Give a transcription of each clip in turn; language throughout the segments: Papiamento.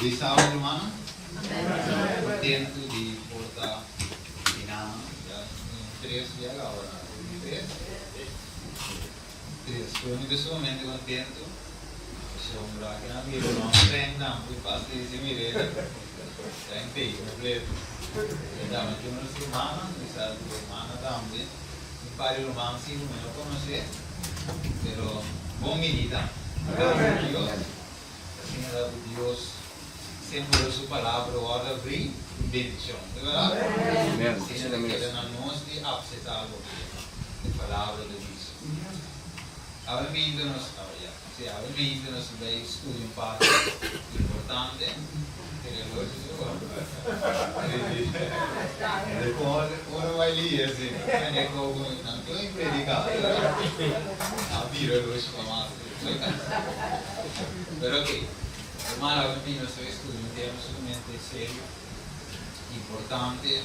Feliz sábado, rumannan. Kontentu di por ta bina ya tres dia ahora. Tres? Tres. Pero mi ta sumamente kontentu. Pasobra aki nan mira un tren nan ku pas di si mir'e. Tren pei kompleto. E dama tin unos rumannan, mi sa ku hermana tambe. Un par di ruman si ku mi no konosé, pero bon bini ta. Gracias a Dios. Asina ta ku Dios semper su palabra wòrdu abrí ku bendishon, no ta bèrdat? Asina ta keda na nos di apseptá loke e palabra ta bisa. Awe meinta nos, awe ya, si, awe meinta nos ta bai studia un parti importante. Ora bai lia si, nan tin prediká, a bira lus pa mas. Pero ok, ruman awe mi nos ta estudia un tema sumamente serio, importante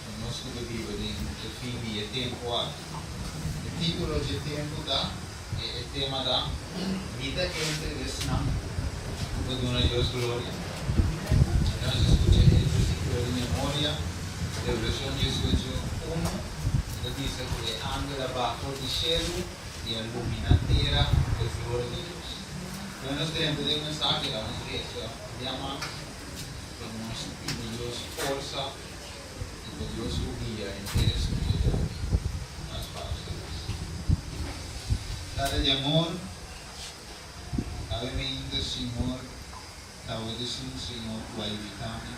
pa nos ku ta biba den e fin di e tempu aki. E titulo dje tempu ta, e tema ta, Mi ta entre esnan ku ta duna Dios gloria. Nos a skucha e versíkulo di memoria, Revelashon 18, unu, ku ta bisa ku e angel a baha for di shelu, i a lumina tera ku e gloria di Dios. Ora nos drenta den mensahe, laga nos resa un bia mas pa nos pidi Dios forsa i pa Dios ku guia henter e studio di awe. Nos para nos kabes. Tata di amor, awe mainta Señor ta obedesun Señor ku a invita mi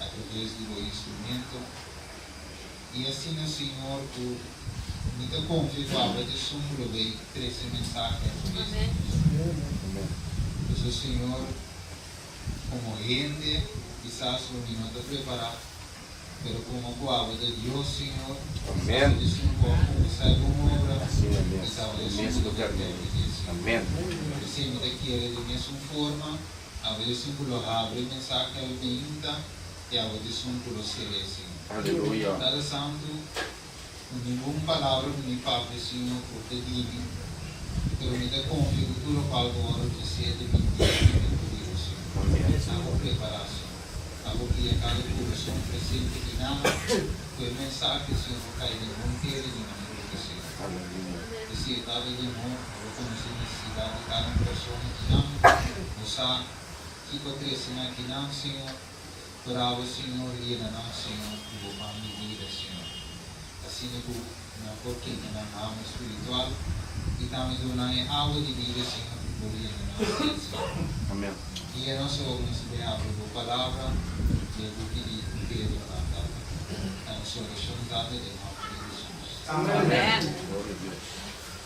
atraves di bo instrumento. I asina, Señor, ku mi ta konfia ku abo ta esun ku lo bay trese mensahe atraves di nos. Pasobra, Señor, komo hende kisas lo mi no ta prepará, pero komo ku abo ta Dios, Señor, abo ta esun ku a kuminsá e bon obra, i ta abo ta esun ku lo bay termin'é, Señor. P'esei mi ta kere di mesun forma, abo ta esun ku lo habri e mensahe awe meinta, i abo ta esun ku lo ser'é, Señor. Aleluya. Tata Santu, ku ningun palabra ku mi papia, Señor, por ta di mi, pero mi ta konfia ku tur lokual bo ora ofresé ta bin di Spiritu di Dios, Señor. Abo prepará, Señor. Abo guia kada kurason presente kinan ku e mensahe, Señor, por kai den bon tera i duna fruta, Señor. P'esei, Tata di amor, abo konosé nesesidat di kada un persona kinan. Bo sa kiko a trese nan kinan, Señor. Bravo Señor yena nan Señor cu bo pan di bida Señor asina cu nan por kende nan hamber spiritual y tambe duna nan e awa di bida Señor cu por yena nan sed Señor. Amen. Guia nos ora nos ta bay habri bo palabra di e buki di Pedro nan Tata. Ta nos oracion Tata den nomber di Jesus. Amen. Gloria a Dios.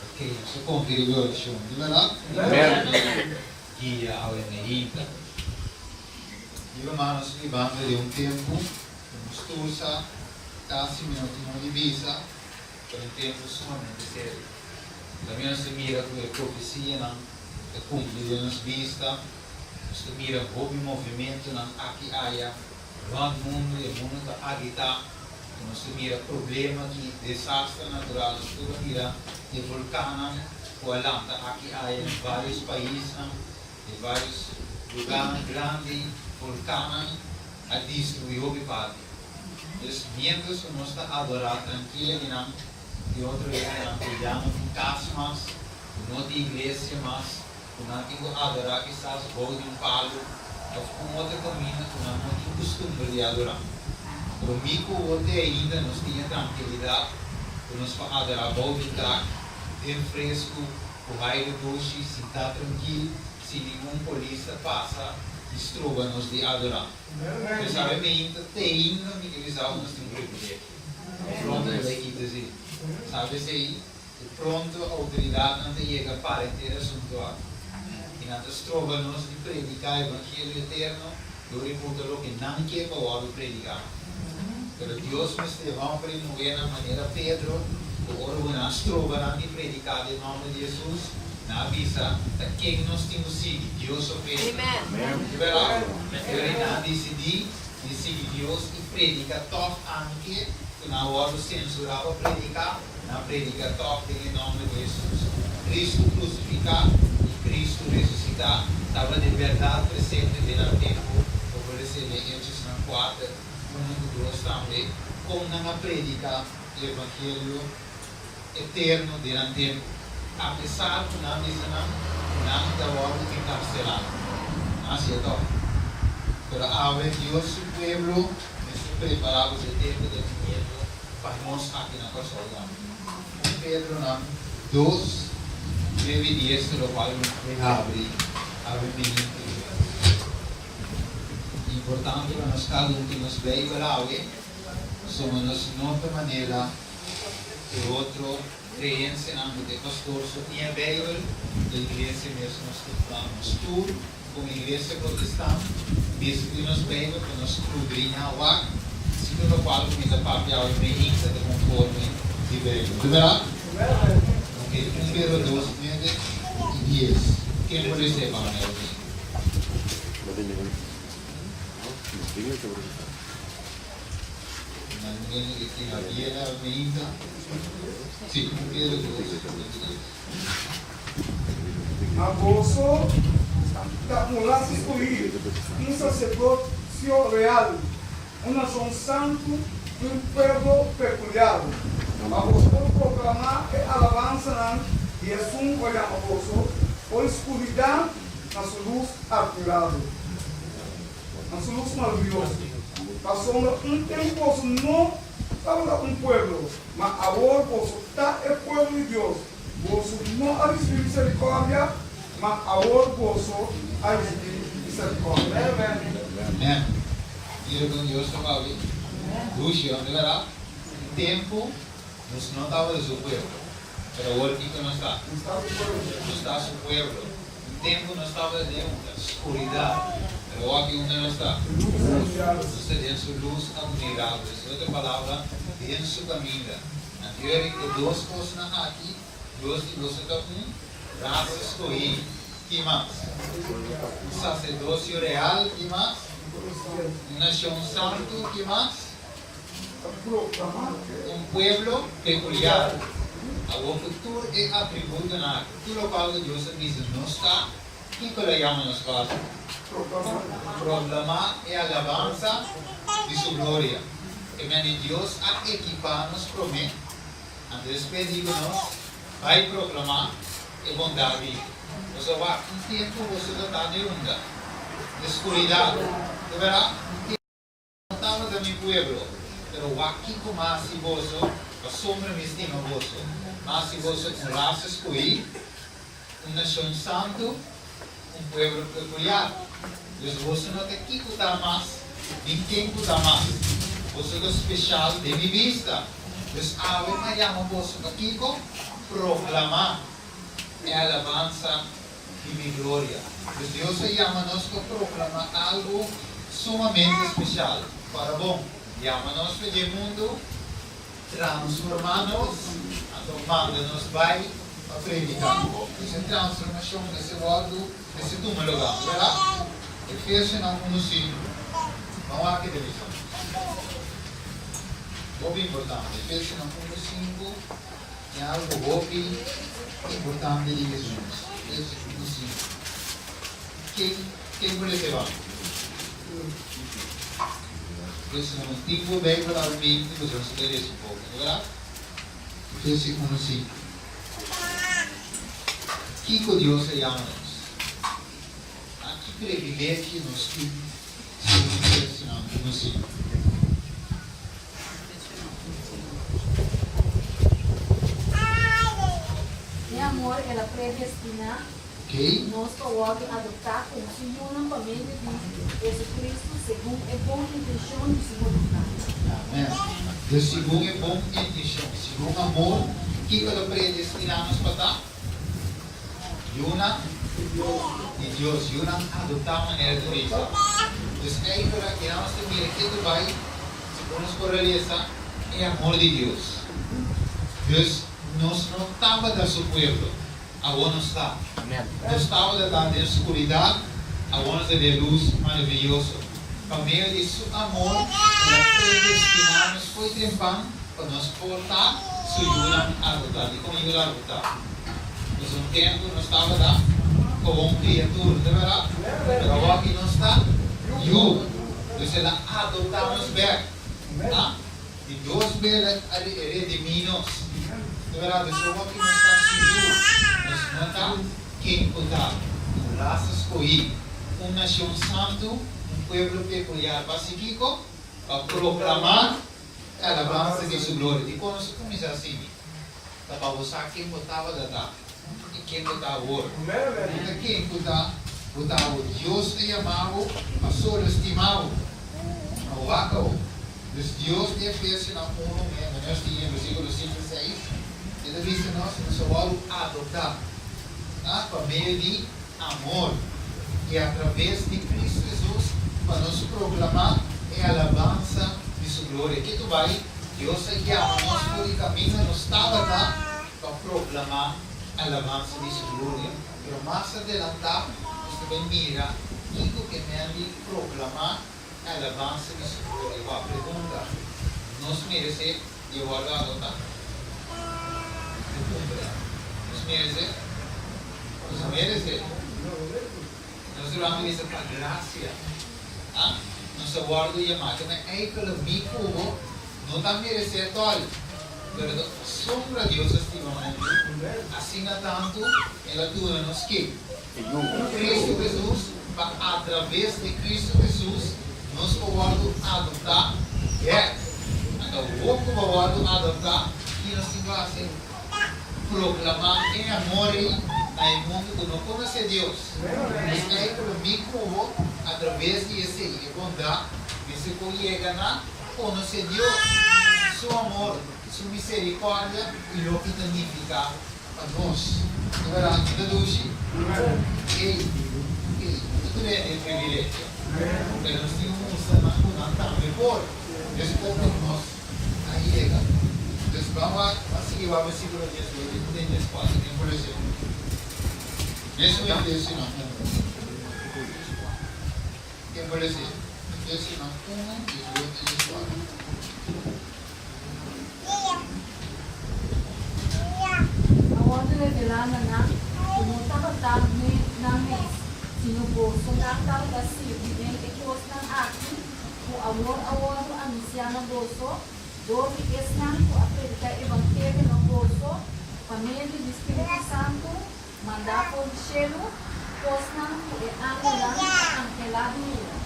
Ok, nos ta confia riba e oracion, di berdad? Amen. Guia awe meinta. Mi ruman nos bibando den un tempu ku nos tur sa kasi mi no tin no di bisa, pero un tempu sumamente serio. Tambe nos ta mira ku e profesianan ta kumpli den nos bista, nos ta mira hopi movimentunan aki aya rònt mundu, e mundu ta agitá, i nos ta mira problema ki desaster natural, nos tur a mira e volkannan ku a lanta aki aya den vários paisnan. Den varios lugarnan grandi, volcannan a destrui hopi parti. Dus mientras cu nos ta adora trankil akinan, tin otro hendenan cu ya no tin cas mas, cu no tin iglesia mas, cu nan tin cu adora kisas bou di un palu of un otro caminda cu nan no tin custumber di adora. Pero mi cu bo te ainda nos tin e trankilidad cu nos por adora bou di un dak, den frescu, Ku haire dushi, sintá trankil, sin ningun polis ta pasa i stroba nos di adorá. Pero sabe meinta te ainda mi ke bisa ku nos tin un privilegio. Pronto ta bai kita esei. Sabe esei? Ku pronto outoridatnan ta yega para henter e asuntu aki. I nan ta stroba nos di prediká evangelio eterno dor di buta loke nan ke pa wòrdu prediká. Pero Dios mester hòmber i muhénan manera Pedro, ku ora ku nan a stroba nan di prediká den nòmber di Hesus, nan a bisa, Ta ken nos tin ku sigui, Dios òf hende? Di bèrdat, pero i nan a disidí di sigui Dios i prediká tòg anke ku nan a wòrdu sensurá pa prediká, nan a prediká tòg den e nòmber di Hesus. Kristu krusifiká i Kristu resusitá tabata e. bèrdat presente den nan tempu, bo por lesa den Hechosnan kuater, unu ku dos tambe, kon nan a prediká e evangelio eterno den nan tempu, apesar ku nan bisa nan ku nan ta wòrdu enkarselá. Nan hasié tòg. Pero awe Dios su pueblo mester prepará ku su tempu ta biniendo pa nos aki na Kòrsou tambe. Un Pedronan dos, nuebe i dies ta lokual nos a habri awe minuto di bes. Importante pa nos kada un tin nos Beibel awe, pasobra nos no ta manera e otro creencianan cu ta e pastor so tin e Bijbel, e iglesia mes nos ta fla nos tur como iglesia protestant mester tin nos Bijbel pa nos scrudriña wak si tur locual cu mi ta papia awe meinta ta conforme di Bijbel. Ta berdad? Ok, un Pedro dos, nuebe y dies. Ken por lesa e pa mi awe meinta? Ma boso ta un rasa skohí, un saserdosio real, un nashon santu i un pueblo pekuliar, pa boso por proklamá e alabansanan di esun ku a yama boso for di skuridat na su lus atmirabel. Na su lus maravioso. Pasobra un tempu boso no tabata un pueblo, ma awor boso ta e pueblo di Dios, boso no a risibí miserikòrdia, ma awor boso a risibí miserikòrdia. Amèn. Mira kon Dios ta papia. Dushi, unda bèrdat? Un tempu nos no tabata su pueblo, pero awor kiko nos ta? Nos ta su pueblo. Un tempu nos tabata den un skuridat, pero awor aki unda nos ta? Nos ta den su lus admirabel. Su otro palabra, den su kaminda. Anterior e dos kosnan aki, Dios di boso ta un rasa skohí. Ki mas? Un saserdosio real. Ki mas? Un nashon santu. Ki mas? Un pueblo pekuliar. Awor ku tur e atributonan aki, tur lokual ku Dios a bisa nos ta, kiko lo yama nos pa hasi? Proklamá e alabansa di su gloria. E mende Dios a ekipá nos promé, anto despues di ku nos bai proklamá e bondat di. Pasobra wak un tempu boso ta ta den unda? Den skuridat. Ta bèrdat? No tabata mi pueblo, pero wak kiko mas si boso, pasobra mi stima boso, mas si boso un rasa skohí, un nashon santu, un pueblo pekuliar. Dus boso no ta kiko ta mas, ni ken ku ta mas. Boso ta speshal den mi bista. Dus awe mi a yama boso pa kiko? Proklamá e alabansa di mi gloria. Pues Dios a yama nos pa proclama algo sumamente special. Para bon, yama nos pa dje mundo, transforma nos, anto manda nos bai pa predica. Pues e transformacion mester wordo, mester tuma lugar, verdad? Efesionan uno sinku. Ban wak e ta bisa. Hopi importante. Efesionan uno sinku. E algu hopi importante di Jesus. Es un si. Ken ken por lese ba? Pues no tin bo Bijbel al mente pues nos ta lesa un poco, no verdad? Efesios uno sinku. Kiko Dios a yama nos? A ki privilegio nos tin segun Efesionan uno sinku? Den amor el a predestiná nos pa wòrdu adoptá komo su yunan pa medio di Jesucristo segun e bon intenshon di su boluntat. Amèn. Dus segun e bon intenshon, segun amor, kiko el a predestiná nos pa ta? Yunan di Dios, yunan adoptá manera ta bisa. Dus eikel aki nos ta mira ke ta bai segun nos por realisa e amor di Dios. Dus nos no tabata su pueblo, awor nos ta. Nos tabata ta den skuridat, awor nos ta den lus maraviyoso. Pa medio di su amor el a predestiná nos fo'i trempan pa nos por ta su yunan adoptá. Dikon yu adoptá? Nos un tempu nos tabata. Komo un kriatura, no ta bèrdat? Pero awor aki nos ta yu. Dus el a adoptá nos bèk. Ah, di dos be el a redimí nos. No ta bèrdat? Dus awor aki nos ta su yu. Nos no ta ken ku ta un rasa skohí, un nashon santu, un pueblo pekuliar. Pa hasi kiko? Pa proklamá e alabansa di su gloria. Dikon nos a kuminsá asina? Ta pa bo sa ken bo tabata ta i ken bo ta awor. No ta ken ku ta bo ta awor. Dios a yama bo pasobra el stima bo. A wak bo. Dus Dios di Efesionan unu, menos di e versíkulo sinku i seis, e ta bisa nos ku nos a wòrdu adoptá pa medio di amor i atraves di Kristu Hesus pa nos proklamá e alabansa di su gloria. Ke tu bai? Dios a yama nos for di kaminda nos tabata pa proklamá alabansa di su gloria. Pero mas adelantá nos ta bai mira kiko ke men di proklamá alabansa di su gloria. Wak pregunta, Nos meresé di e wòrdu adoptá? Mi puntra, Nos meresé? Nos a meresé? Nos durante bisa pa gracia a nos a wordo yama ke men eikele mi ku bo no ta merece tol pero ta pasobra Dios a stima mundu asina tantu el a duna nos ke Cristo Jesus pa atraves di Cristo Jesus nos por wordo adopta bek anto bo ku bo wordo adopta ki nos tin ku hasi? Proklama e amor ei na e mundu ku no konosé Dios. Esei ku lo mi ku bo atraves di esei, e bondat, mester por yega na konosé Dios, su amor, su miserikòrdia i loke ta nifiká pa nos. Ta bèrdat mi ta dushi? Ei, ei, no ta tur hende e privilegio, pero nos tin ku mustra nan ku nan tambe por. Meskos ku nos. A yega. Dus ban wak, ban sigui wak versíkulo 18 te 14 den Koloseo. Mesun Efesionan unu. Den Koloseo. Efesionan unu, 18 te 14. A wòrdu revelá na nan ku no tabata nan mes, sino boso nan tabata sirbi den e kosnan aki. Ku awor a wòrdu anunsiá na boso dor di esnan ku a prediká evangelio na boso pa medio di Spiritu Santu mandá for di shelu, kosnan ku e angelnan ta anhelá di mira.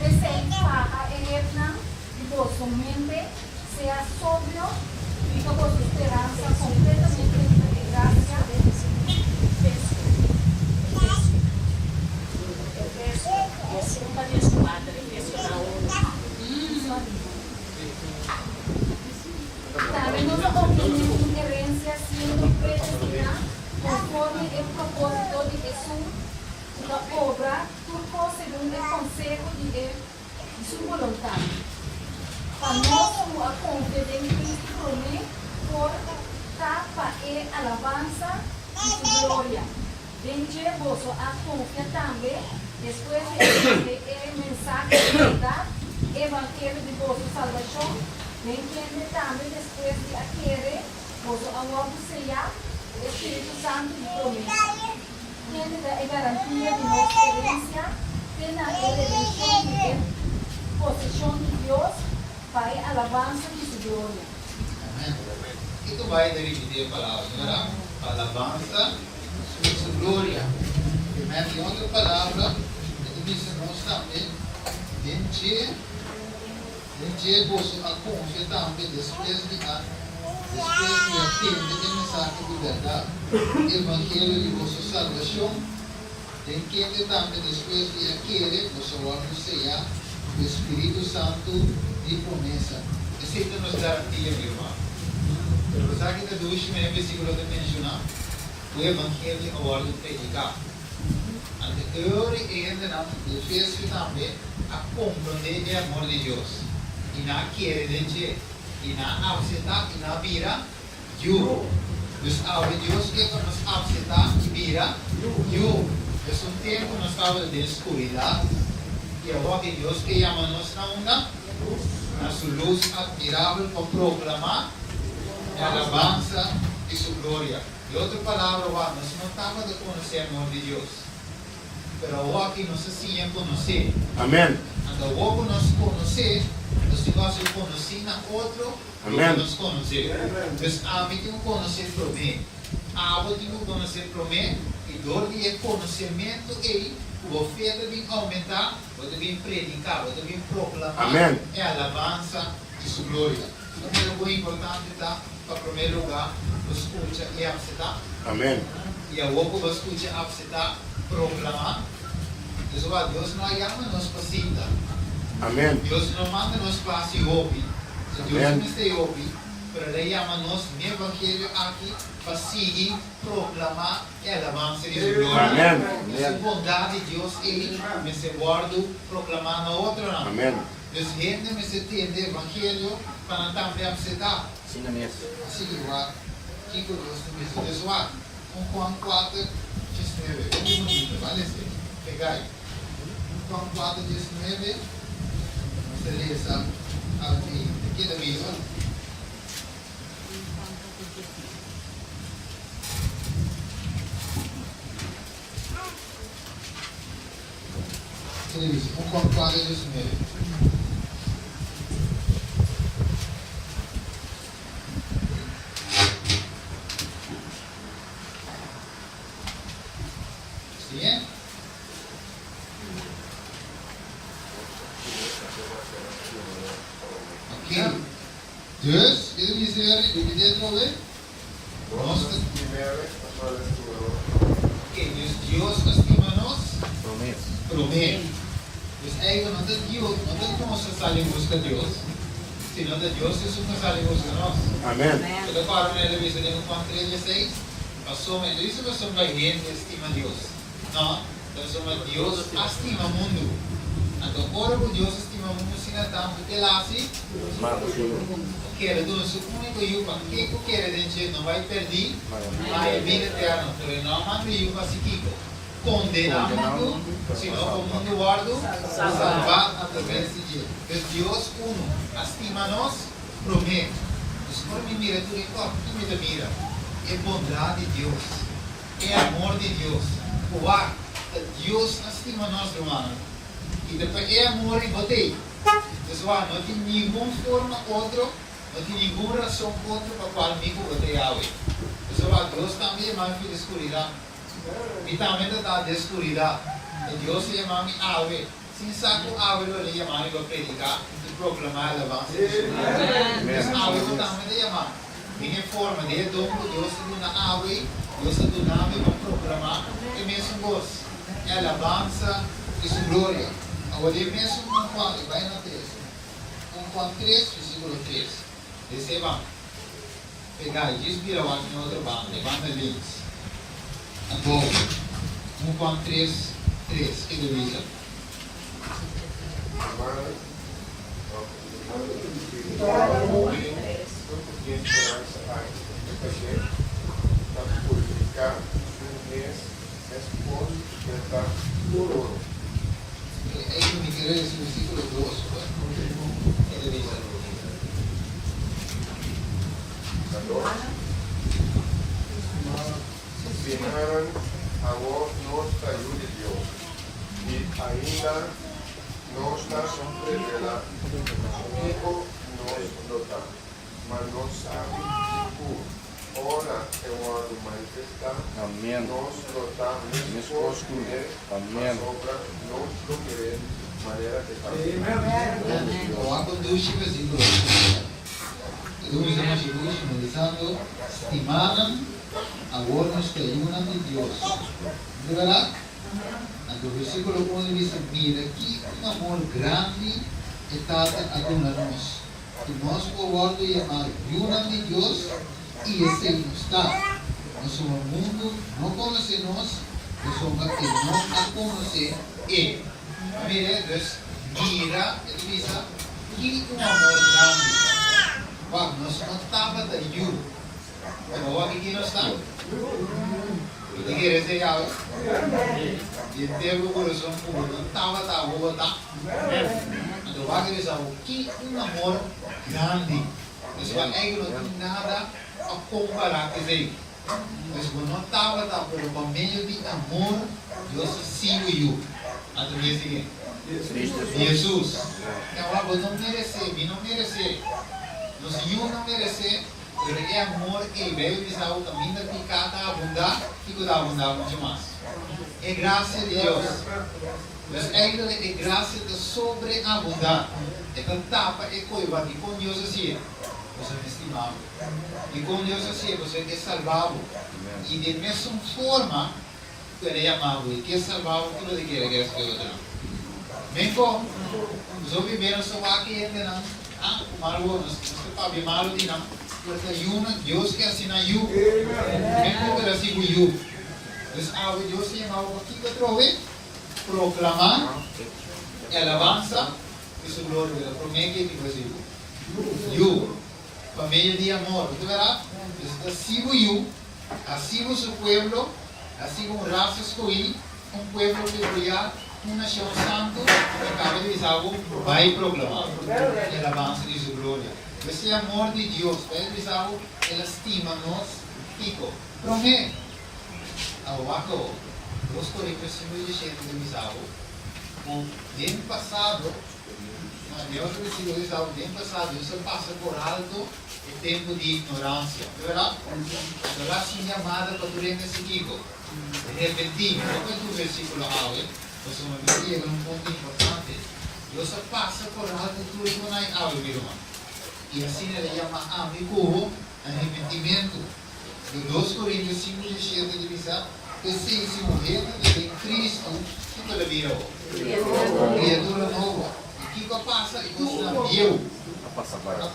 P'esei faha e retnan di boso mente, sea sobrio, fika boso speransa kompletamente riba e grasia Tambe nos a obtené un herensia siendo predestiná konforme e propósito di Esun ku ta obra tur kos segun e konseho di e di su boluntat. Pa nos ku a konfia den Kristu promé por ta pa e alabansa di su gloria. Den dje boso a konfia tambe despues di a tende e mensahe di bèrdat, e evangelio di boso salbashon, den kende tambe despues di a kere boso a wòrdu seyá ku e Spiritu Santu di promesa, kende ta e garantia di nos herensia te na e redenshon di e poseshon di Dios pa e alabansa di su gloria. Amen. Kiko bai ta ripití e palabra, no berdad? Pa alabansa di su gloria. Amen. Den otro palabra, e ta bisa nos tambe, Den dje, den dje boso a konfia tambe despues di a, despues di a tende e mensahe di bèrdat, e evangelio di boso salbashon, den kende tambe despues di a kere boso a wòrdu seyá ku e Spiritu Santu di promesa. Esei ta nos garantia, mi ruman. Pero bo sa ki ta dushi manera e versíkulo ta menshoná? Ku e evangelio a wòrdu prediká. Anto e ora e hendenan di Efesio tambe a komprondé e amor di Dios, i nan a kere den dje, i nan a apseptá i nan a bira Yu. Dus awe Dios ke pa nos apseptá i bira yu. Dus un tempu nos tabata den skuridat, i awor ke Dios ke yama nos na unda? Na su lus atmirabel pa proklamá e alabansa di su gloria. Di otro palabra, wak, nos no tabata konosé amor di Dios. Pero awor aki nos a siña konosé. Amen. Anto awor ku nos konosé, nos tin ku hasi konosí na otro loke nos konosé. Dus ami tin ku konosé promé, abo tin ku konosé promé, i dor di e konosementu ei ku bo fe ta bin oumentá, bo ta bin prediká, bo ta bin proklamá e alabansa di su gloria. Primero ku importante ta pa promé lugá bo skucha i apseptá. I awor ku bo skucha i apseptá, proklamá. Dus wak, Dios no a yama nos pa sinta. Dios no manda nos pa hasi hopi. So Dios no mester hopi, pero El a yama nos n'e evangelio aki pa sigui proklamá e alabansa di Su gloria. Dus e bondat di Dios ei mester wòrdu proklamá na otronan. Dus hende mester tende evangelio pa nan tambe apseptá. Asina mes. Sigui wak kiko Dios ta bisa. Dus wak, un Juan kuater diesnuebe. Hopi bunita, ba lesa ei. Pegai. Un Juan kuater diesnuebe, nos ta lesa algu ei. Ta keda bisa. Keda bisa, un Juan kuater diesnuebe. Siñe? Ok. Dus, keda bisa yori, ripití atrobe. Nos ta. Ok, dus Dios a stima nos? Promé. Promé. Dus eigen no ta Dios, no ta nos a sali buska Dios, sino ta Dios esun a sali buska nos. Amen. Bo ta kòrda manera el a bisa den Juan tres dieseis? Pasobra, el a bisa pasobra hende stima Dios. No, ta pasobra Dios a stima mundu. Anto ora ku Dios a stima mundu asina tantu, ke el a hasi? O kere duna su úniko Yu pa ke ku kere den dje no bai pèrdí, ma haña bida eterno. Pero e no a manda e Yu pa hasi kiko? Kondená mundu, sino pa mundu wòrdu salbá atraves di dje. Pues Dios, unu, a stima nos promé. Pues ora mi mira tur e kòk, ki mi ta mira? E bondat di Dios, e amor di Dios. Wak, ta Dios a stima nos, rumannan. I ta pa e amor ei bo t'ei. Pues wak, no tin ningun forma otro, no tin ningun rason otro pa kual mi ku bo t'ei awe. Pues wak, Dios tambe yama mi for di skuridat. Mi tambe ta ta den skuridat. Ta Dios a yama mi awe. Sin sa ku awe lo el a yama mi pa prediká i proklamá e alabansa di su nomber. Pues awe bo tambe ta yamá. Den e forma di e don ku Dios ta duna awe, Dios a duna mi pa proklamá e mesun bos, e alabansa di su gloria. Awor den e mesun un Juan, e bai na tres, un Juan tres, versíkulo tres, Esteban. Pegá e djis bira wak den otro banda, e banda links. Anto, un Juan tres, tres, ke ta bisa? Ora un ku tin e speransa aki riba dje ta purifiká su mes meskos ku e ta puru. Ei mi kere lesa versíkulo dos, hoor. Ke ta bisa? Stimanan, awor nos ta yu di Dios, i ainda nos ta revelá kiko nos lo ta, ma nos sabi ku ora e wòrdu manifestá, nos lo ta meskos ku e, pasobra nos lo mir'é manera e ta. Oa conduci versículo 5. E cuminsa masha dushi meditando, Stimanan, awor nos ta yunan di Dios. No ta berdad? Anto versículo 1 ta bisa, Mira ki un amor grandi e Tata a duna nos, ku nos por wòrdu yamá yunan di Dios, i esei nos ta. Pasobra mundu no konosé nos, pasobra e no a konosé E. Mire, dus, mira, e ta bisa, ki un amor grandi! Wak, nos no tabata yu, pero awor aki nos ta. Bo ta kere esei awe? Di henter bo kurason ku bo no tabata, awor bo ta. Anto wak e bisa, ki un amor grandi! Dus wak, eigen no tin nada. pa kompará ku esei. Pues bo no tabata, pero pa medio di amor Dios a sigu yu atraves di ken? Di Hesus. Awor bo no meresé, mi no meresé, nos yu no meresé, pero e amor ei, Beibel bisa bo kaminda piká ta abundá, kiko ta abundá muchu mas? E grasia di Dios. Pues eigenlijk e grasia ta sobreabundá, e ta tapa e koiba. Dikon Dios a hasié? Pasobra e stima bo. Dikon Dios a hasié? Pasobra e ke salba bo. I den mesun forma ku el a yama bo, e ke salba bo, kiko ta kere ke hasi ku e otronan? Men kon? Nos hopi bia nos ta wak e hendenan, ah, ku mal wor, nos ta papia malu di nan, pero ta yunan, Dios ke hasi nan yu. Men kon ku el hasi ku yu? Dus awe Dios ta yama bo pa kiko atrobe? Proklamá e alabansa di su gloria. Bo ta promé ke kiko hasi ku yu? Pa medio di amor. Bo ta wera? Dios ta hasi bo yu, hasi bo su pueblo, hasi bo un rasa skohí, un pueblo peculiar, un nashon santu, i kaba di bisa bo, bai proklamá e alabansa di su gloria. Pues e amor di Dios, bai bisa bo, el a stima nos kiko? Promé. Awako, 2 Corintios 5, 17 ta bisa bo ku den pasado, no, den otro versíkulo ta bisa bo den pasado Dios a pasa por alto e tempu di ignoransia. Ta bèrdat? Anto la sin yamada pa tur hende hasi kiko? Repentí. Mi no por tur versíkulo awe, pasobra mi ta yega na un punto importante. Dios a pasa por alto tur e konai awe, mi ruman. I asina el a yama ami ku bo na repentimentu. Di 2 Korintios 5, 17 ta bisa, P'esei si un hende ta den Kristu, kiko el a bira awor? Kriatura nobo. I kiko a pasa? E kosnan bieu a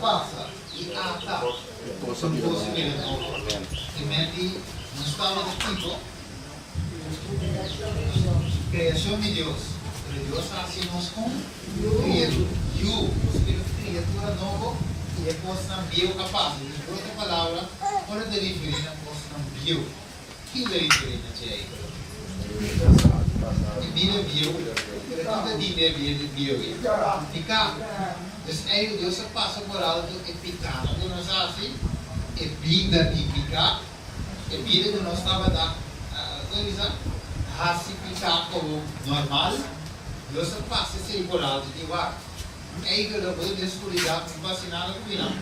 pasa i ata tur kos a bira nobo. E men di nos tabata kiko? Kreashon di Dios. Pero Dios a hasi nos un kriatura, yu. Nos a bira un kriatura nobo i e kosnan bieu a pasa. Den otro palabra, ora ta referí na kosnan bieu, ki ta referí na dje ei? E bida bieu. Pero ki ta di e bida bieu ei? Piká. Dus ei Dios a pasa por alto e pikánan ku nos a hasi, e bida di piká. E bida ku nos tabata, kon e bisa, hasi piká komo normal, Dios a pasa esei por alto di wak. Eigentlik bo ta den skuridat, no por hasi nada ku mi nan.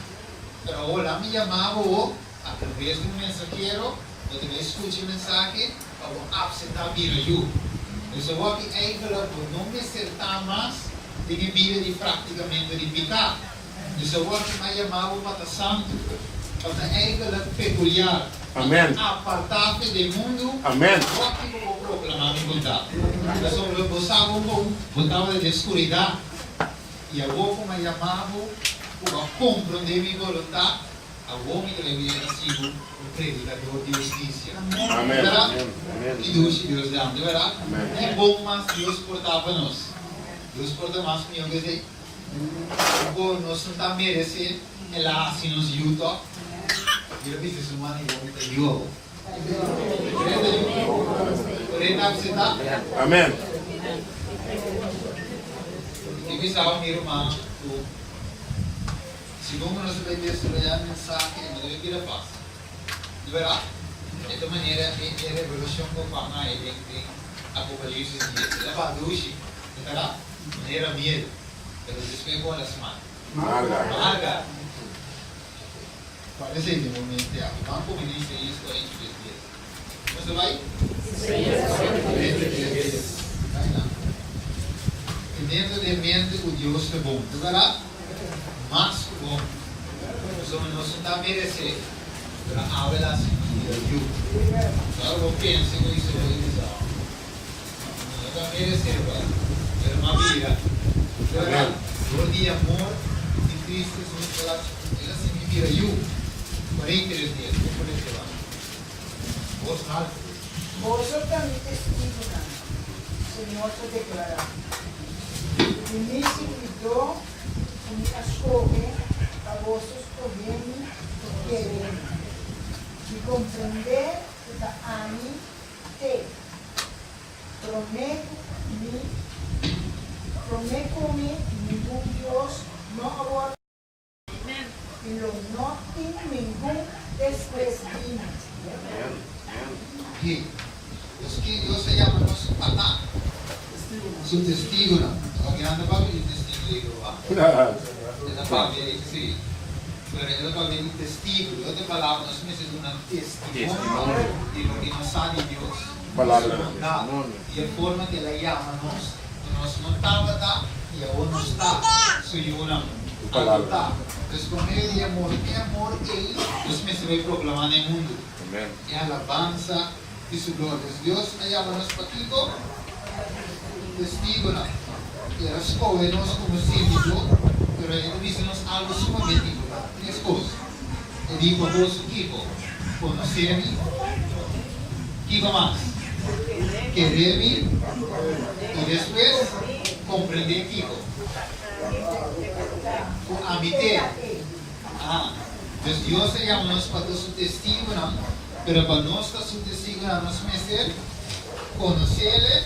Pero awor la mi yama bo atraves di un mensahero, bo ta bai skucha e mensahe pa bo apseptá bira yu. Dus awor aki eigentlik bo no mester ta mas den e bida di praktikamentu di piká. Dus awor ki m'a yama bo pa ta santu, pa ta eigenlijk peculiar, pa ta apartá fe den mundu, awor ki bo por proclamá mi bondad. Pasobra bo sa bon bon, bo tabata den scuridad, i awor ku m'a yama bo, ku bo a comprendé mi boluntad, awor mi ta bai bira hasi bo un predicador di husticia. Verdad? Ki dushi Dios dam, di verdad? Ki bon mas Dios por ta pa nos? Dios por ta mas mihó ku esei? Bo nos no ta merece el a haci nos yu toch? Mira bisa su man y bo ta yu awor. Ore ta yu? Ore ta acepta? Amen. Mi bisa awe mi ruman cu segun cu nos ta bay desaroya e mensahe no ta bay bira facil. Di berdad? E ta manera e revelacion cu Juan haya den Apocalipsis 10. El a baha dushi. Di berdad? Manera miel, pero despues bo a smak. Marga. Cual esei den bo mente aki? Ban come den Isaías 43 dies. Nos ta bai? Isaías 43 dies. Bai nan. Teniendo den mente cu Dios ta bon. Ta berdad? Mas cu bon. Pasobra nos no ta merece, pero awe el a haci nos bira yu. Ora bo pensa cu Isaías bisa. No ta merece igual, pero m'a bira. Ora, dor di amor di Cristo Jesus, el a el a simi bira yu. 43 dies, bo por lesa igual. Bos haltu. Boso ta mi testigunan, Señor ta deklará, i mi sirbidó ku mi a skohe pa boso skohe mi i kere mi, i komprendé ku ta ami Te. Promé ku mi, promé ku mi ningun dios no a wòrdu i lo no tin ningun Despues di mi. Ki Dios ki Dios a yama nos pa ta Su testigunan. Awor ki nan ta papia di testigu di Jehová. E ta papia di, sí, pero e ta papia di testigu. Di otro palabra, nos mester duna testimonio di loke nos sa di Dios, di Su bondat, di e forma ku El a yama nos, ku nos no tabata i awor nos ta Su yunan adoptá. Pues por medio di e amor, e amor ei nos mester bai proklamá na e mundu. E alabansa di su gloria. Pues Dios a yama nos pakiko? Testigonan. El a skohe nos komo sirbidó, pero e ta bisa nos algu sumamente importante. Tres kos. E di pa boso kiko? Konosé mi. Kiko mas? Kere mi. I despues komprendé kiko? Ku ami te. Aha. Dus Dios a yama nos pa ta su testigunan, pero pa nos ta su testigunan nos mester konosele,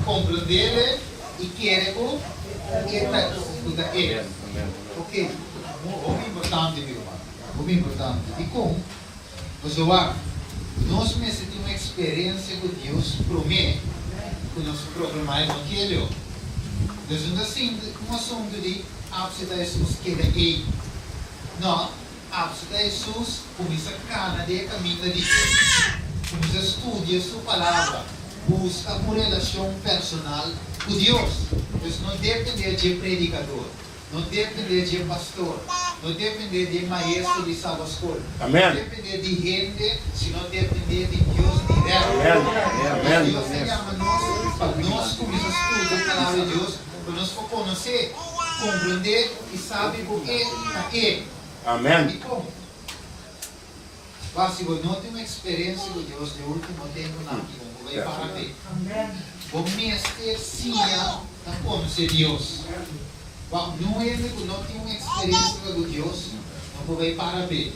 komprendele i kere ku e ta ku ta e. Ok, hopi importante mi ruman, hopi importante. Dikon? Pasobra nos mester tin un eksperensia ku Dios promé ku nos proklamá evangelio. Dus no ta sinti un asuntu di apseptá Hesus keda ei. No, apseptá Hesus, kuminsá kana den e kaminda di Dios, kuminsá studia su Palabra, buska un relashon personal ku Dios. Dus no dependé dje predikador. No depende dje pastor, no depende di e maestro di sabaskol, no depende di hende, sino depende di Dios directo. Pues Dios ta yama nos pa nos cuminsa studia e Palabra di Dios, pa nos por conoce, comprende y sabi cu E ta E. Dicon? Wak, si bo no tin un experiencia cu Dios den ultimo temponan aki, bo no por bay para p'e. Bo mester siña na conoce Dios. Wak, un hende cu no tin un experiencia cu Dios no por bay para p'e.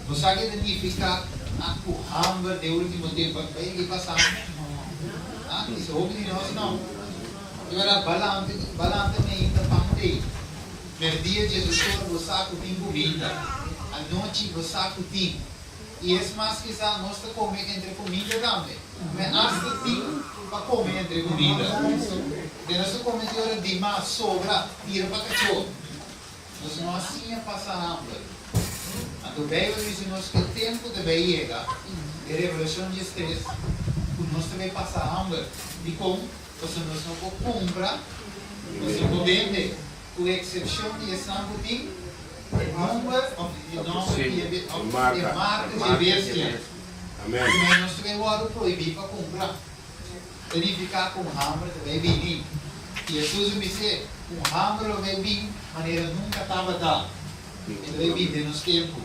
Bo sa ke ta nifica a cu hamber den ultimo tempo? Bay yega pasa hamber? Ha? Kisa hopi di nos no. Di berdad, balante, balante meinta pan tei. Merdia Jesus ora bo sa ku tin kuminda, anochi bo sa ku tin. I es mas kisas nos ta kome entre kuminda tambe. Me asta tin pa kome entre kuminda. Den nos ta kome di ora dimas, sobra, tira pa kachó. Nos no a siña pasa hamber. Anto Bijbel bisa nos ku e tempu ta bay yega, e Revelashon diestres, ku nos ta bay pasa hamber. Dikon? Pasobra nos no por kumpra, nos no por bende. Ku eksepshon di esnan ku tin e number òf e nòmber di e òf e marka di e bestia. Primero nos ta bai wòrdu prohibí pa kumpra. Ta nifiká ku un hamber ta bai bini. I Hesus a bis'é, Un hamber lo bai bin manera nunka tabata. E ta bai bin den nos tempu.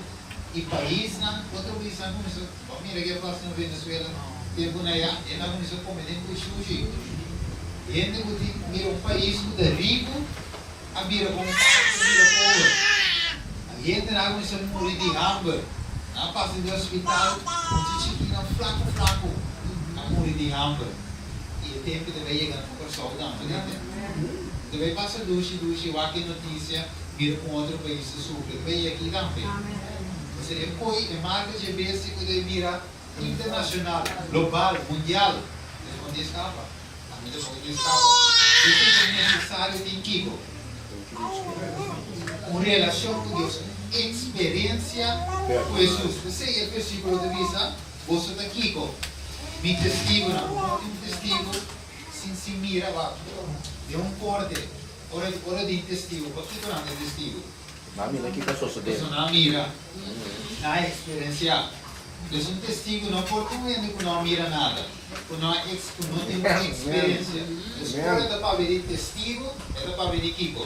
I paisnan, otro paisnan kuminsá, bo a mira ke a pasa na Venezuela tempu na ya, hende a kuminsá kome den kushushi. Hende ku tin, mira un pais ku ta riku a bira komo un pais ku a bira pober. Hendenan a kuminsá muri di hamber. Nan a pasa den hospital, mucha chikinan flaku flaku a muri di hamber. I e tempu ta bai yega na Kòrsou tambe, tende. Ta bai pasa dushi dushi, wak e notisia. Mira con otro pais ta sufri ta bay aki tambe. Pasobra e coy, e marca dje bestia cu ta bira internacional, global, mundial. Nos no tin escapa. Ami tampoco tin escapa. Esey ta necesario tin kico? Un relacion cu Dios, un experiencia cu Jesus. P'esey e versiculo ta bisa, Boso ta kico? Mi testigonan. Bo no tin un testigo sin sin mira wak den un corte. Ora ora di testigo, pakiko nan ta testigo? Nan mira kiko a sosodé. Pasobra nan a mira, nan a eksperensiá. Pues un testigo no por ta un hende ku no a mira nada, ku no a eks ku no tin un eksperensia. Pues ora ta papia di testigo, e ta papia di kiko?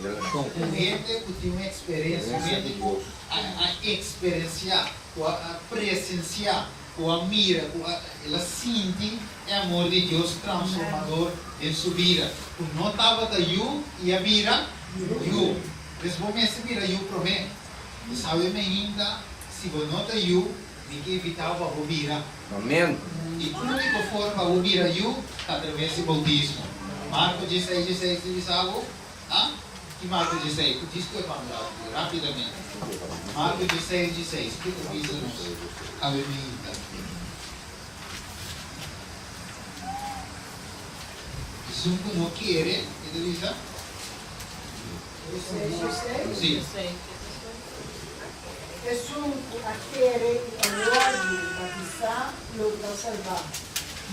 Relashon. Un hende ku tin un eksperensia, un hende ku a a eksperensiá, ku a a presensiá. Ku a mira ku a el a sinti e amor di Dios transformador den su bida, ku no tabata yu i a bira yu. Pues bo mester bira yu promé. Bo sabe mainta si bo no ta yu, mi ke invitá bo pa bo bira. Amen. E úniko forma pa bo bira yu ta atraves di boutismo. Marko dieseis dieseis ta bisa bo, a. Ki Marko 16? Ku disko e manda rapidamente. Marko 16, 16. Kiko ta bisa nos awe mainta? Esun ku no kere, ke ta bisa? Sí. Esun ku a kere i a wòrdu batisá lo ta salbá,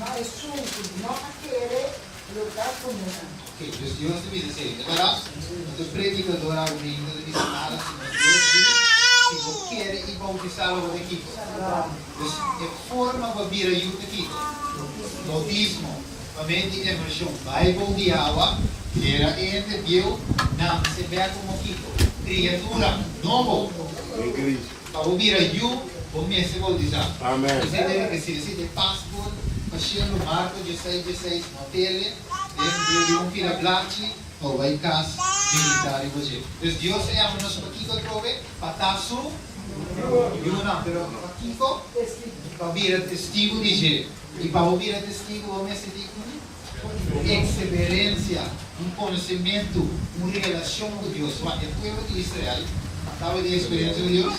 ma esun ku no a kere lo ta kondená. Ok, dus Dios ta bisa esei, ta bèrdat? No ta predikador aruminta ta bisa nada, sino Dios di, si bo kere i boutisá lo bo ta kiko? Dus e forma pa bira yu ta kiko? Boutismo, pa medio di emershon, bai bou di awa, dera e hende bieu, nanse bèk komo kiko? Kriatura nobo. Pa bo bira yu, bo mester boutisá. Esei ta rekisito, esei ta e paspoort pa shelu, Marko dieseis dieseis, notele. Den medio di un pida blachi pa bo bai kas meditá riba dje. Dus Dios a yama nos pakiko atrobe? Pa ta su yunan. Pero pakiko? Pa bira testigu di dje. I pa bo bira testigu bo mester di un ekseperensia, un konosementu, un relashon ku Dios. Wak, e pueblo di Israel tabatin eksperensia ku Dios?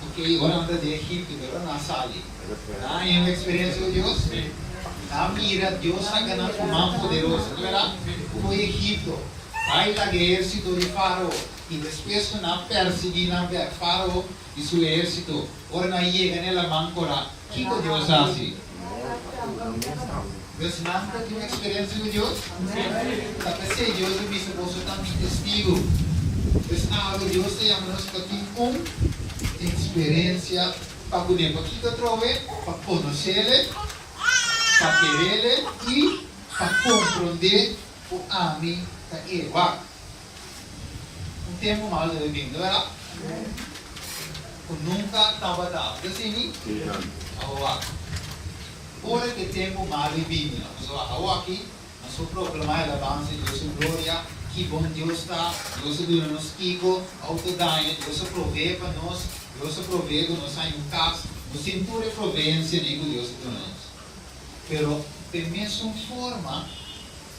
Ok, ora nan ta den Egipto, pero ora nan a sali, nan a haña un eksperensia ku Dios? Nan a mira Dios saka nan ku man poderoso, no bèrdat? Ku Egipto, bai laga e ehérsito di Fárao, i despues ku nan a persiguí nan bèk, Fárao i su ehérsito, ora nan a yega na e Laman Korá, kiko Dios a hasi? Pues nan ta tin un eksperensia ku Dios? Ta p'esei Dios a bisa, Boso ta mi testigu. Pues awe Dios ta yama nos pa tin un eksperensia pa kuné. Pakiko atrobe? Pa konos'Ele, pa ker'Ele i pa komprondé ku ami ta E. Wak, un tempu malu ta bin, no bèrdat? Ku nunka tabata. Bo ta sini? Awe wak. Ora ku e tempu malu bini, pasobra awoki nos por proklamá e alabansa di Dios su gloria, ki bon Dios ta, Dios a duna nos kiko, outo daña, Dios a proveé pa nos, Dios a proveé ku nos haña un kas, nos tin tur e proveensianan ku Dios a duna nos. Pero den mesun forma,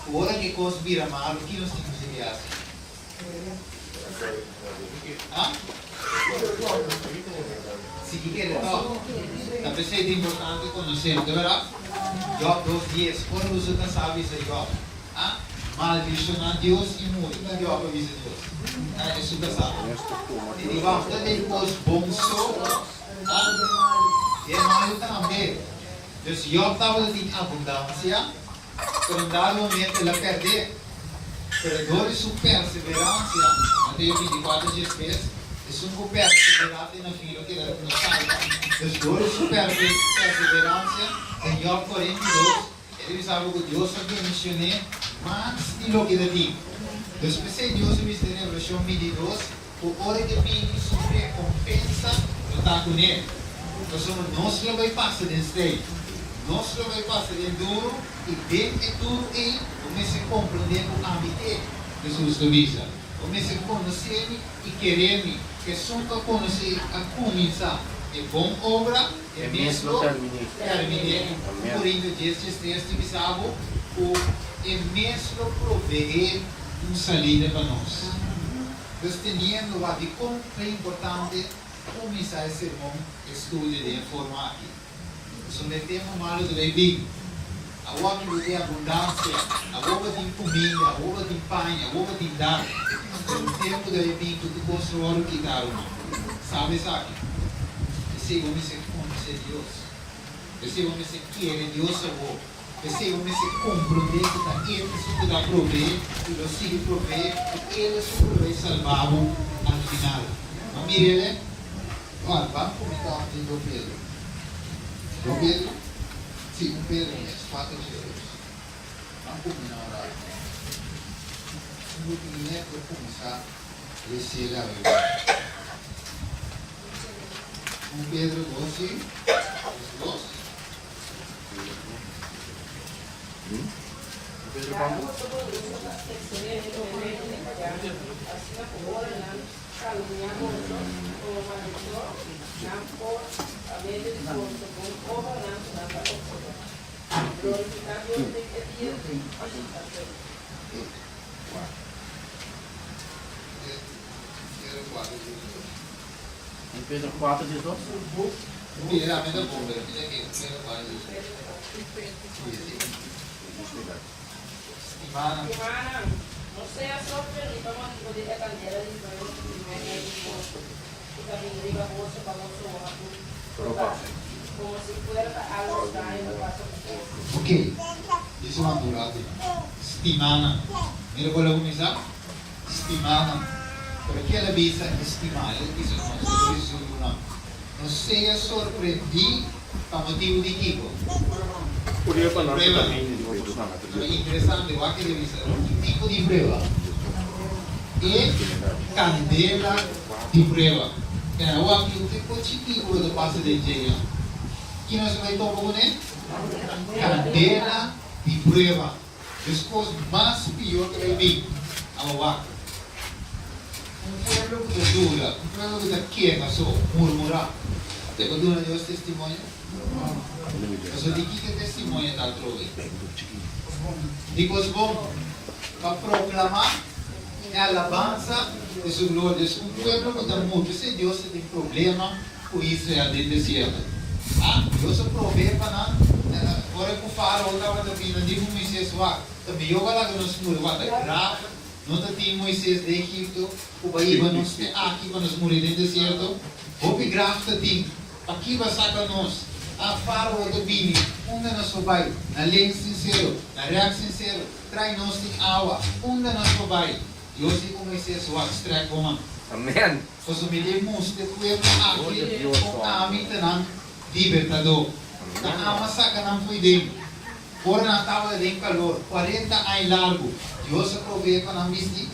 ku ora ku e kos bira malu, ki nos tin ku sigui hasi? Ha? Sigui kere tòg. Ta p'esei ta importante konosé, no ta bèrdat? Jòb 2:10, Ora boso ta sa bisa Jòb, Ha? Maldishoná Dios i muri. Ki Jòb a bisa Dios? Ha? Esun ta sa. E di, Wak, ta den kos bon so, ha? Den malu tambe. Dus Jòb tabata tin abundansia. Pero un dado momento el a perdé. Pero dor di su perseverancia, Mateo 24, 13, esun cu perseverá te na fin lo keda lo salba. Dus dor di su perseverancia, den Job 42, e ta bisa bo cu Dios a bendicion'é mas di loke ta tin. Dus p'esei Dios a bisa den Revelacion 22 cu ora ke bini su recompensa lo ta cuné. Pasobra nos lo bai pasa den strei, nos lo bai pasa den duru, i den e duru ei bo mester komprendé ku ami t'e, Hesus ta bisa. Bo mester konosé mi i keré mi. Esun ku a konosé a kuminsá e bon obra, e mes lo terminé. Un Korinto dies 13 ta bisa bo ku e mes lo proveé un salida pa nos. Pues teniendo wak dikon ta importante Kuminsá e sermon estudio den e forma aki, Pasobra e tempu malu ta bay bin. Awor aki bo tin abundansia, awor bo tin kuminda, awor bo tin paña, awor bo tin dak. Pero un tempu ta bay bin ku tur kos lo wòrdu kitá, ruman. Sabe esaki? P'esei bo mester konosé Dios. P'esei bo mester kere Dios awor. P'esei bo mester komprondé ku ta El esun ku ta proveé i lo sigui proveé i El esun ku lo bai salbá bo al final. Bo mir'el e? Ora, ban kuminsá den Do Pedro. Do Pedro? Sí, un Pedro mes, kuater dje dos. Ban kuminá un ratu. Un grupo di por kuminsá les'el awe. Un Pedro dos i dos. Pedro 4, 12. 1 Pedro 4, 12? Mira, mi ta bon, pero mira aki, Pedro 4, 12. Sí, sí. Stimánan. Stimánan, no sea sorprendí pa motibu di e kandela di fuego ku tin meimei di boso, ku ta bin riba boso pa boso wòrdu probá, komo si fuera ta algu straño ta pasa ku boso. Ok, disi un durati. Stimánan. Mira kon el a kuminsá, Stimánan. Pero ke el a bisa e stimá? El a bisa nos, el a bisa su yunan, No sea sorprendí pa motibu di kiko? Prueba. Pero interesante, wak el a bisa, ki tipo di prueba? E kandela di prueba. Kende wak ki un tempu chikí ku bo ta pasa den dje ya. Ki nos a bai topa kuné? Kandela di prueba. Deskos mas pió ta bai bin. Awa wak. Un pueblo ku ta duda, un pueblo ku ta keha so, murmurá, te por duna Dios testimonio? Pasobra di kiko e testimonio ta atrobe? Di kos bon, pa proklamá e alabansa di su gloria. Dus un pueblo ku ta murmurá, p'esei Dios ta tin problema ku Israel den desierto. A Dios a proveé pa nan, ora ku Fárao tabata bini, nan di ku Moisés, Wak, ta mihó pa laga nos muri, wak, ta grave. No ta tin Moises den Egipto ku ba hiba nos te aki pa nos muri den desierto? Hopi graf ta tin. Paki ba saka nos? A Fárao ta bini, unda nos por bai? Na links tin sero, na rèks tin sero, trai nos tin awa, unda nos por bai? Dios di ku Moises, Wak, strèk bo man. Amen. Pasobra mi den mustra e pueblo aki kon ami ta nan libertadó. Ta ama saka nan fo'i den. Ora nan tabata den kalor kuarenta aña largu, Dios a proveé pa nan bisti?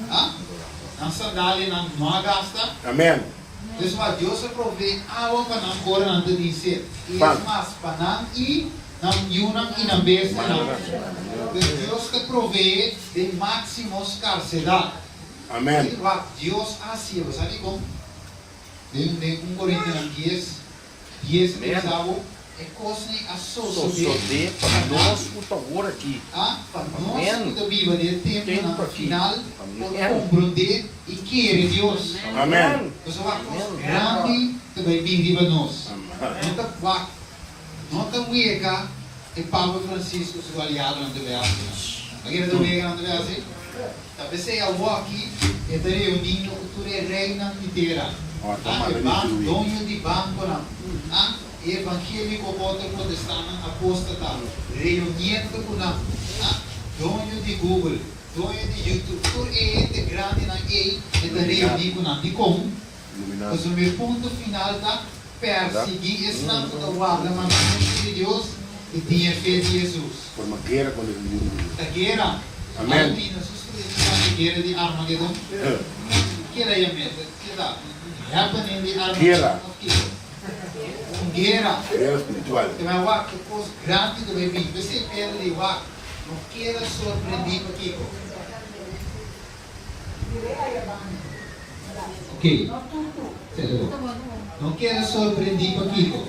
Ha? Nan sandalianan no a gasta? Amen. Dus wak, Dios a proveé awa pa nan ora nan ta tin set. I es mas, pa nan i nan yunan i nan bestianan. Dus Dios ta proveé den máksimo skarsedat. Amen. I wak, Dios a hasié. Bo sa dikon? Den 1 Korintianan 10. 10 Amen. Bisa bo, e kosnan a sosodé Sosodé pa pa nos nan, ku ta wor aki. a pa nos Amen. ku ta biba den e tempunan Tempu aki. final por Amen. komprondé i kere Dios. Amen. Pasobra wak kos Amen. grandi ta bai bin riba nos. No ta wak, no ta wega e Papa Francisco su aliadonan ta bai hasi nan. A kere ta wega nan ta bai hasi? Ta p'esei awoki e ta reunindo ku tur e reinan di tera, a e doño di bankonan, a e evangéliko otro protestannan apóstata, reuniendo ku nan, a doño di Google, doño di YouTube, tur e hende grandinan ei e ta reuní ku nan. Dikon? Pasobra mi punto final ta pèrsiguí esnan ku ta warda mandamentu di Dios i tin e fe di Hesus. Ta guera. Amen. Almina su studiantenan di guera di Armagedon. Keda ya mester keda un happening di Armagedon of kiko? Un guera. Guera spiritual. Te bai wak e kos grandi ku bai bin. P'esei Pedro di wak, no keda sorprendí pa kiko. Ok. No keda sorprendí pa kiko.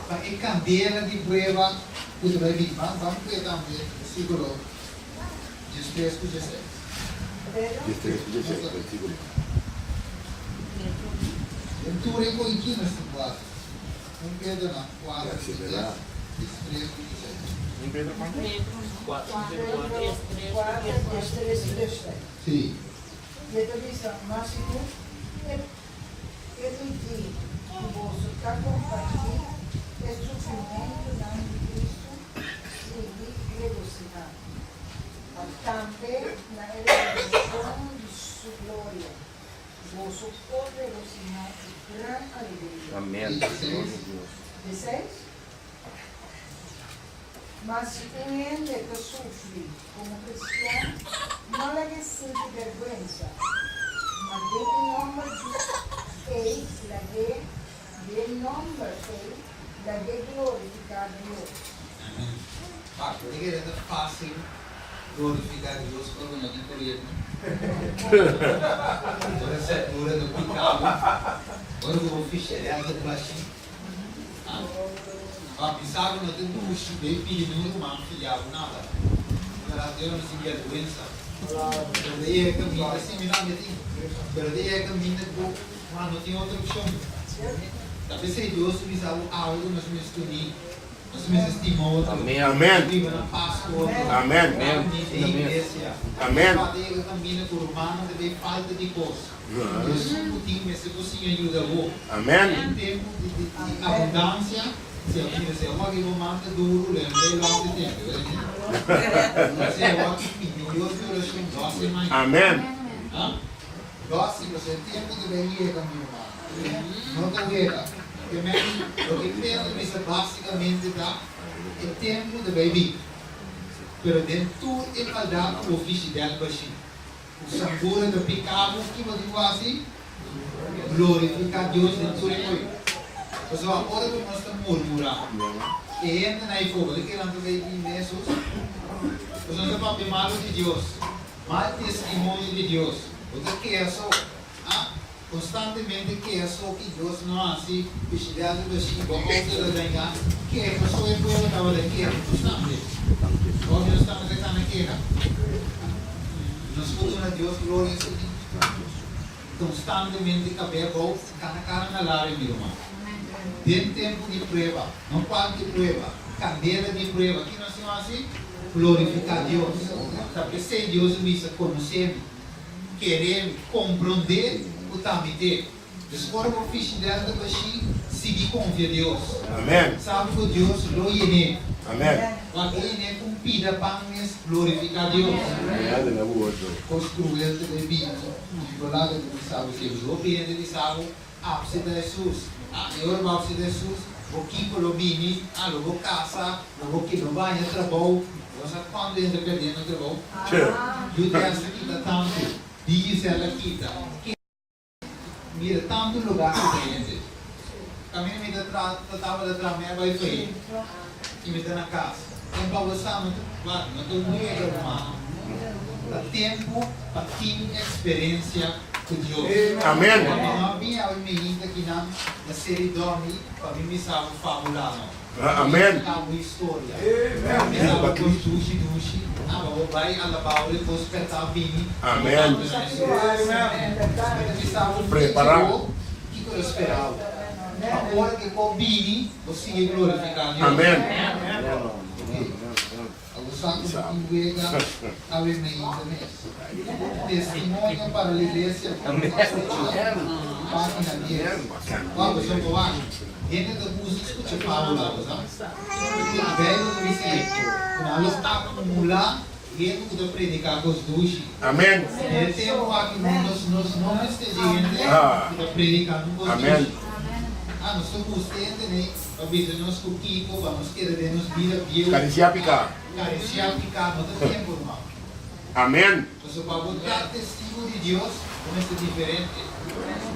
Pa e kandela di prueba ku ta bai bin. Ban ban kue tambe versíkulo diestres ku diesseis. Diestres ku diesseis, versíkulo. Den tur e koikinas tin kuater. Un Pedro nan kuater ku dies, diestres ku diesseis. Un Pedro kuantu? Kuater, diestres i diesseis. Sí. I e ta bisa, Ma si ku e permití ku boso ta kompartí e sufrimentunan di Kristu, sigui regosihá, pa tambe na e revelashon di su gloria boso por regosihá ku gran alegria. Amén. Gloria a Dios. Diseis. Ma si un hende ta sufri komo kristian, no lag'é sinti bèrgwensa, ma den e nòmber di ei lag'é den nòmber ei lag'é glorifiká Dios. Amen. Wak, bo ta kere ta fásil glorifiká Dios ora bo no tin gobierno? Ora sepultura ta pika bo? Ora ku bo fisherel ta bashi? Ah, bisa ku no ta dushi den pidi mi un ruman filia bo nada. tras di ora nos tin bèrgwensa. Pero ta yega kaminda, sí, mi tambe tin, pero ta yega kaminda ku bo no tin otro opshon. Ta p'esei Dios ta bisa bo awe ku nos mester uní, nos mester stima otro, biba na pas ku otro, ta uní den iglesia. Pasobra ta yega kaminda ku rumannan ta bay falta di kos. Esun ku tin mester por siña yuda bo. Den tempu di abundansia, si a mira si a wak e bo man ta duru, lo e no bay lòs e tempu. Si a wak mi Dios di orashon lòs e mai. Lòs si pasobra e tempu ta bay yega mi ruman. No ta wega. Ke men loke Pedro bisa básikamente ta, e tempu ta bay bin. Pero den tur e maldat ku bo fishi dèl bashí. Ku sangura ta piká bo, ki bo tin ku hasi? Glorifiká Dios den tur e koi. Pasobra ora ku nos ta murmurá, e hendenan ei for, bo ta kere nan ta bay bin den Hesus? Pasobra nos ta papia malu di Dios, mal testimonio di Dios. Bo ta keha so, ah, konstantemente keha so ki Dios no hasi, bishidèl ta bashí, bo outo ta dañá. Keha so e pueblo tabata keha konstante. Bo nos tambe ta kana keha? Nos por duna Dios gloria esaki? Konstantemente kab'é abou, kana kara na laria, mi ruman. Den tempu di prueba, no kualke prueba, kandela di prueba, ki nos tin hasi? Glorifiká Dios. Ta p'esei Dios a bisa, Konosé mi, keré mi, komprondé ku ta mi te. Dus ora bo fishi delta bashí, sigui konfia Dios. Sabi ku Dios lo yené. Wak e yené ku un pida pan mes, glorifiká Dios. Kos kruel ta bay bini, i bo laga di bisa bo si hopi hende bisa bo, Apseta Hesus. Ah, i ora bo apseta Hesus, bo kiko lo bini? Ah, lo bo kasa, lo bo lo bo haña trabou. Bo sa kuantu hende ta perdiendo trabou? Yu ta kita tantu, Digicel a kita. Mira tantu lugar ku ta hende. Kaminda mi ta tra ta tabata tra mi a bai fei i mi ta na kas. Tempu a wesa no ta wak no ta wega rumannan. Ta tempu pa tin eksperensia ku Dios. Amen. Pa mi no a bin awe meinta kinan na seri dòmi pa mi misa bo fabula no. Amen. Conta bo historia. Bisa bo cos dushi dushi. Aba bo bay alabao e cos perta bini. Amen. Bisa bo Prepara. bo kico lo spera bo. Pa ora cu e cos bini bo sigui glorifica Dios. Amen. Abo sa cu bo tin wega awe meinta mes. Testimonio para la iglesia Pagina dies. Wak bo so bo wak. Hende ta gusta scucha fabula, bo sa. E Bijbel ta bisa cu nan lo acumula hende cu ta predica cos dushi. Amen. Den e tempo aki nos nos no mester di hende cu ta predicando cos dushi. Ah, nos ta gusta hende nei pa bisa nos cu kico pa nos keda den nos bida bieu. Cariciá pica. Cariciá pica no ta tempo, ruman. Amen. Pasobra pa bo ta testigo di Dios, bo mester diferente.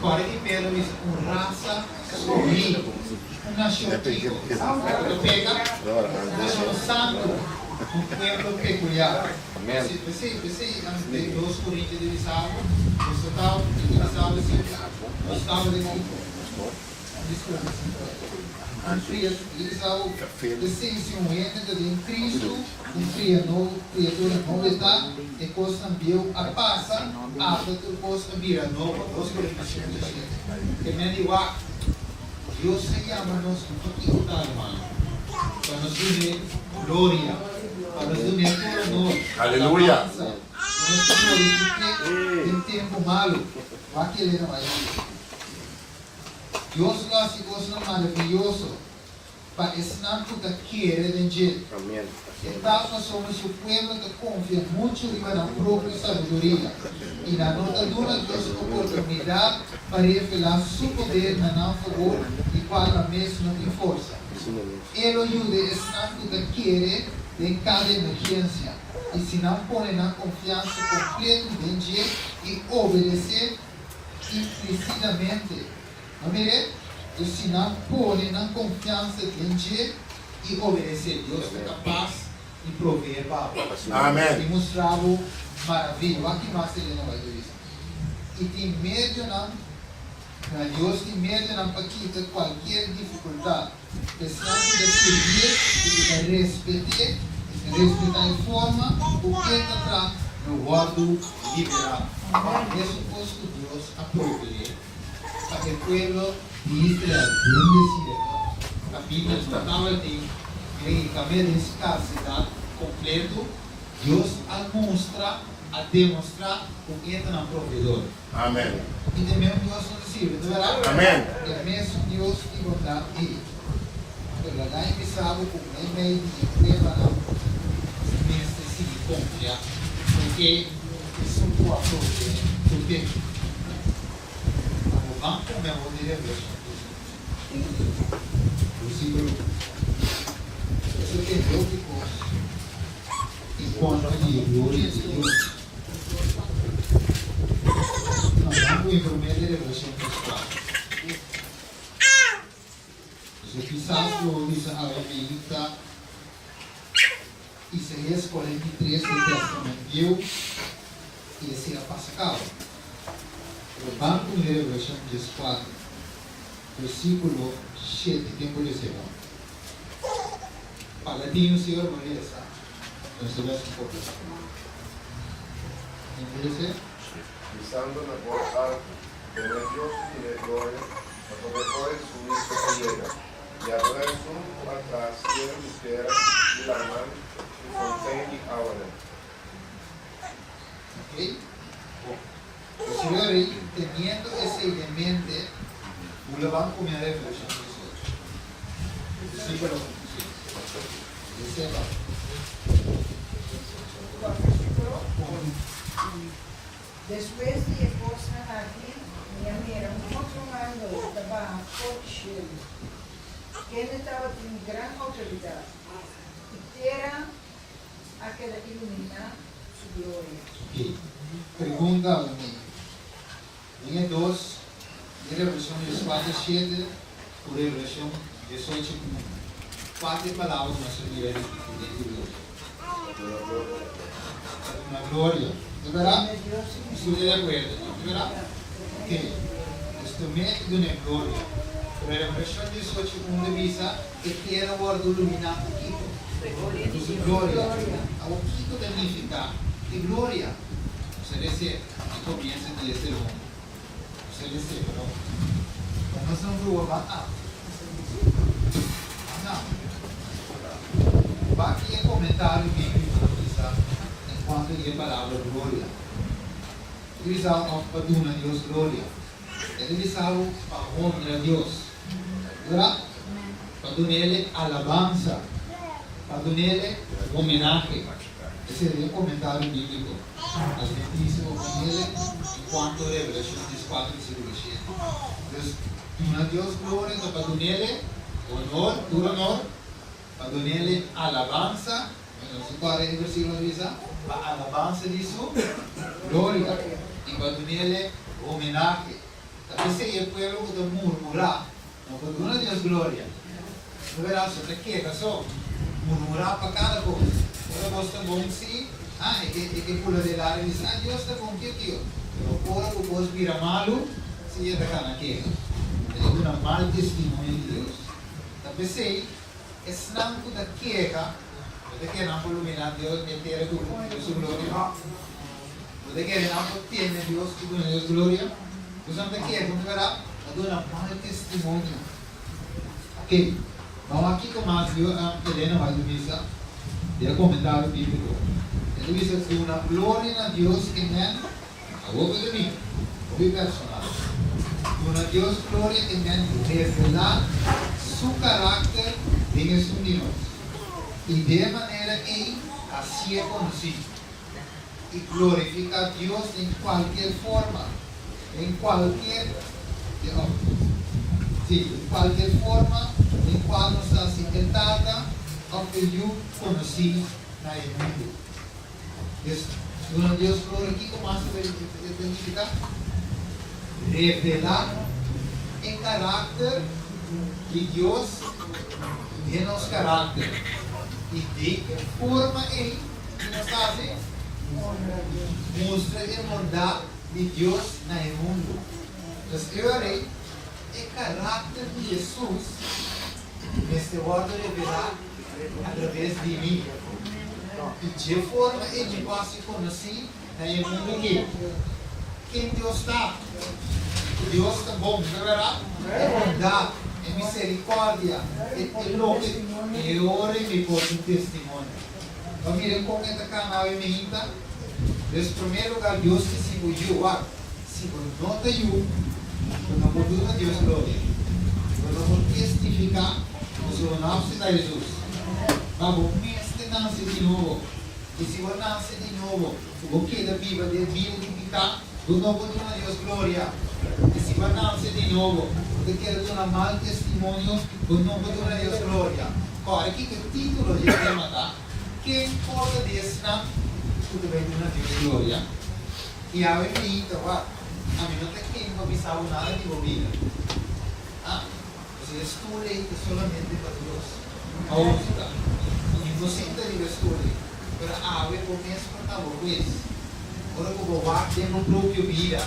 Kòrda di Pedro bisa, Un rasa skohí, un nashon kiko? Bo ta pega? Un nashon santu, un pueblo pekuliar. P'esei, p'esei, den dos Korintio ta bisa bo, boso ta, e ta bisa bo si, nos tabata kiko? Disculpa si un cria bisa bo p'esei si un hende ta den Cristo un cria nobo criatura nobo e ta e cosnan bieu a pasa ata tur cos a bira nobo dos Corintios 5 7 Te men di wak Dios a yama nos no kiko ta hermano pa nos dun'e gloria pa nos dun'e tur honor Aleluya. alabansa pa nos glorifique den tempo malo wak Elena bai bisa. Dios lo hasi kosnan maraviyoso pa esnan ku ta kere den dje. E ta pasobra su pueblo ta konfia muchu riba nan propio sabiduria i nan no ta duna Dios oportunidat pa revelá su poder na nan fabor di kual nan mes no tin forsa. E lo yuda esnan ku ta kere den kada emergensia i si nan pone nan konfiansa kompletu den dje i obedesé Implisidamente, no mir'é? Dus si nan pone nan konfiansa den dje i obedesé, Dios ta kapas di proveé pa bo. Amen. I mustra bo maravia. Wak ki mas Elena White ta bisa. I tin medionan, na Dios tin medionan pa kita kualkier difikultat. Esnan ku ta sirbié i ku ta respet'é. Respetá e forma ku e ta traha lo wòrdu liberá. Mesun kos ku Dios a proveé pa e pueblo di Israel den desierto, kaminda no tabatin medikament den skarsedat kompleto, Dios a mustra, a demostrá ku e ta nan proveedor. Amen. I ta e mesun Dios nos ta sirbi, no ta bèrdat? Amen. E mesun Dios di bondat ei. Pero laga e bisa bo ku meimei di e pruebanan bo mester sigui konfia ku e esun ku a proveé tur tempu. Pa bo ban kome awor di Revelashon 18, versíkulo 1. Boso tende hopi kos en kontra di e gloria di Dios. No, ban ku e promé di Revelashon 3, 4. Pasobra kisas lo bo bisa awe meinta Isaías 43 di Tèstamènt Bieu i esei a pasa kaba. Pero ban ku mi Revelashon 14, versíkulo 7, ken por lesa e bon? Paga tin un señor bo lesa. Nos ta bes un poco. Ken por lesa e? Bisando na bos altu, Duna Dios su primer gloria, pasobra e ora di su huisio a yega, i adorá esun ku a traha sielu i tera i laman i fontein di awanan. Ok, bon. Recibió e rey teniendo esey den mente, bula ban cu mi a Revelashon 18, versículo 1. Sí. Esey ba. Versículo 1. Despues di e kosnan aki mi a mira un otro angel ku ta baha for di shelu, kende tabatin gran outoridat, i tera a keda iluminá ku su gloria. Ok, pregunta a mi. Den e dos, den Revelashon 14 shete ku Revelashon 18 unu, kua ta e palabra ku nos ta mira ripití den e dos? Ta duna gloria. Ta bèrdat? Estudia di akuerdo, no? Ta bèrdat? Ok, nos tum'é i dun'é gloria. Pero Revelashon 18 unu ta bisa, E tera wòrdu luminá ku kiko? Ku su gloria. Awor kiko ta nifiká e gloria? Nos a lesa e komienso di e sermon. Nos a lesa, pero pa nos no bruha ban af. Ban af. Wak e komentario bíbliko ta bisa enkuanto di e palabra gloria. E ta bisa òf pa duna Dios gloria. E ta bisa bo pa honra Dios. Verdad? Pa dunele alabansa, pa dunele homenahe. Esei ta e komentario bíbliko. Advertise bo ponele enkuanto Revelashon 14 versíkulo 7. Dus, duna Dios gloria ta pa dunele honor, tur honor, pa dunele alabansa, nos ta kòrda e versíkulo ta bisa, pa alabansa di su gloria i pa dunele homenahe. Ta p'esei e pueblo ku ta murmurá no por duna Dios gloria. No verá so ta keha so, murmurá pa kada kos. Ora bos ta bon sí, ah, e ke e ke pula den lari i bisa, ah, Dios ta bon kio kio. Pero ora ku kos bira malu, sí e ta kana keha. E ta duna mal testimonio di Dios. Ta p'esei esnan ku ta keha, bo ta kere nan por luminá Dios e tera ku su gloria? Bo ta kere nan por teme Dios i duna Dios gloria? Boso no ta kere ku ta ta duna mal testimonio. Ok, ban wak kiko mas Dios Elena White ta bisa den e komentario bíbliko. E ta bisa, Duna gloria na Dios ke men, awor bo ta mi, hopi personal. Duna Dios gloria ke men revelá su karakter den esun di nos, i den e manera ei hasié konosí. i glorifica Dios den cualkier forma, den cualkier, sí, den cualkier forma den cual nos ta haci e Tata of e Yu conoci na e mundu. Dus, duna Dios gloria kico mas ta nifica? Revela e karakter di Dios den nos karakter i den e forma ei, Ki nos ta hasi? Mustra e bondat di Dios na e mundu. Pues e ora ei, e karakter di Hesus mester wòrdu revelá atraves di mi. I dje forma ei mi por hasi konosí na e mundu akí ken Dios ta. Ku Dios ta bon, ta bèrdat? E bondat, e miserikòrdia, e loke e ora ei mi por tin testimonio. Bo a mira kon e ta kana awe meinta? Des promé lugar Dios ke si bo yu, wak, si bo no ta yu, bo no por duna Dios gloria. Bo no por testifiká pasobra bo no a akseptá Hesus. Ma bo mester nase di nobo. I si bo nase di nobo ku bo keda biba den bida di piká, bo no por duna Dios gloria. I si bo a nase di nobo ku ta keda duna mal testimonio, bo no por duna Dios gloria. Kòrda kiko e título di e tema ta, Ken por ta di esnan ku ta bai duna Dios gloria? I awe mi ta wak, ami no ta ken pa bisa bo nada di bo bida. Ah, pasobra e stoel ei ta solamente pa Dios. Awoki ta. Mi no sinta riba e stoel ei, pero awe bo mes por ta bo hues. Ora ku bo wak den bo propio bida,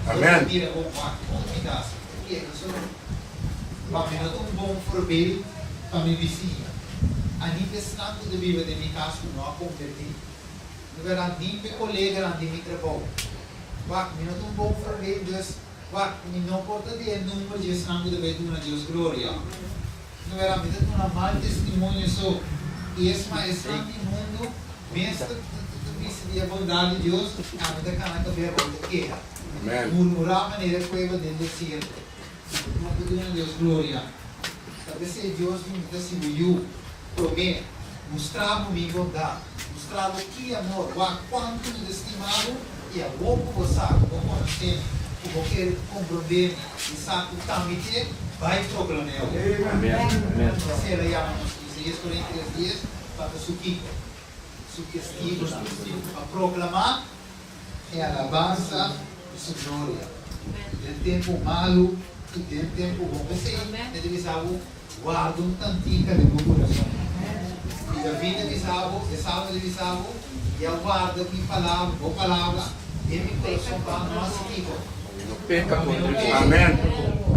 bo ta mira bo wak, kon mi ta hasi? Keda solo. Pa mi no ta un bon voorbeeld pa mi bisiña. Ani pa esnan ku ta biba den mi kas ku no a kombertí. No bèrdat ni pa e koleganan di mi trabou. Wak, mi no ta un bon voorbeeld, dus wak, mi no por ta di e number di esnan ku ta bai duna Dios gloria. No bèrdat, mi ta duna mal testimonio so. I esma esnan di mundu mes ta bisa di e bondat di Dios, ami ta kana kabia abou ta keha. Murmurá manera e pueblo den desierto. No por duna Dios gloria. Ta p'esei Dios di mi ta si bo yu. Promé, mustra bo mi bondat, mustra bo ki amor, wak kuantu mi ta stima bo, i awor ku bo sa ku bo konosé mi, ku bo kere komprondé mi i sa ku ta mi te, bai proklam'é awor. P'esei el a yama nos, Isaías 43, dies, pa ta su kiko? Su testigunan, pa proklamá E alabansa di su gloria. Den tempu malu i den tempu bon. P'esei mi ta bisa bo, warda un tantika den bo kurason. I David a bisa bo, e salmo ta bisa bo, I a warda mi palabra, bo palabra, den mi kurason pa no hasi kiko? Pa mi no peka. Amen.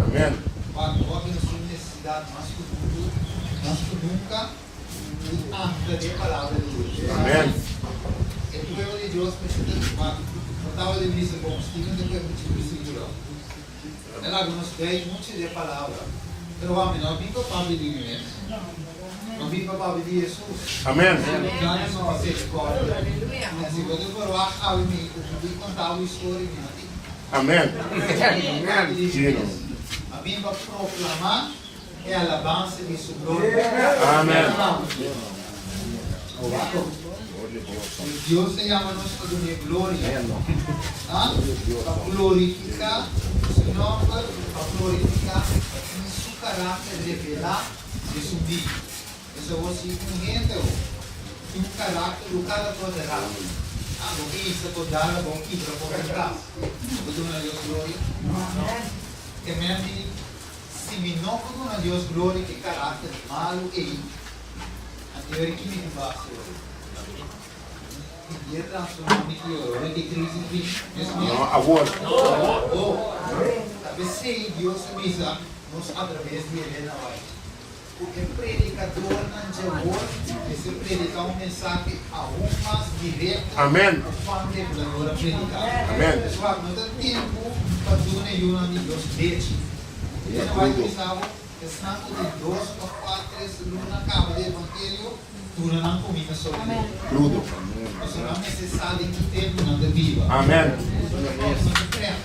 Amen. Wak, hopi nos tin nesesidat mas ku mundu, mas ku nunka. Di ancla di e palabra di Dios. Amen. E pueblo di Dios mester ta wak. No tabata di bisa bon, Steven ta kohe muchu versiculo. E laga nos bay muchu di e palabra. Pero wak, mi no a bin pa papia di mi mes. Mi a bin pa papia di Jesus. Amen. Dando su misericordia. En si bo ta verwagt awe mi ku mi bin conta bo historia, mi no tin. Amen. Papia di mi Chino. mes. A bin pa proclama. E alabansa di su gloria. Amen. Dios a yama nos pa dun'é gloria. Ha? Pa glorifiká su nòmber, pa glorifiká i su karakter revelá den su bida. Esei awor si un hende awor tin un karakter ku kada kos e rap. Ha? Bo bisa bo dal bo kibra bo den kas. Bo duna Dios gloria? No. Ke men di. Si mi no por duna Dios gloria ku e karakter malu ei, anto ora ki mi tin base ora? Mi kier transformá mi ki ora? Ora ki e krisis bin? Mes mes? No, awor. Oh, ta p'esei Dios a bisa nos atraves di Elena White ku e predikadornan dje awor mester prediká un mensahe aun mas direkto Amen. ku Juan Revelador a prediká. Amen. Pues wak, no ta tempu pa duna e yunan di Dios lechi. Elena White a bisa bo, Esnan ku tin dos òf kuater luna kaba di evangelio, duna nan kuminda sólido. Krudo. Pasobra nan mester sa den ki tempu nan ta biba. Amen. Nos no ta prèt.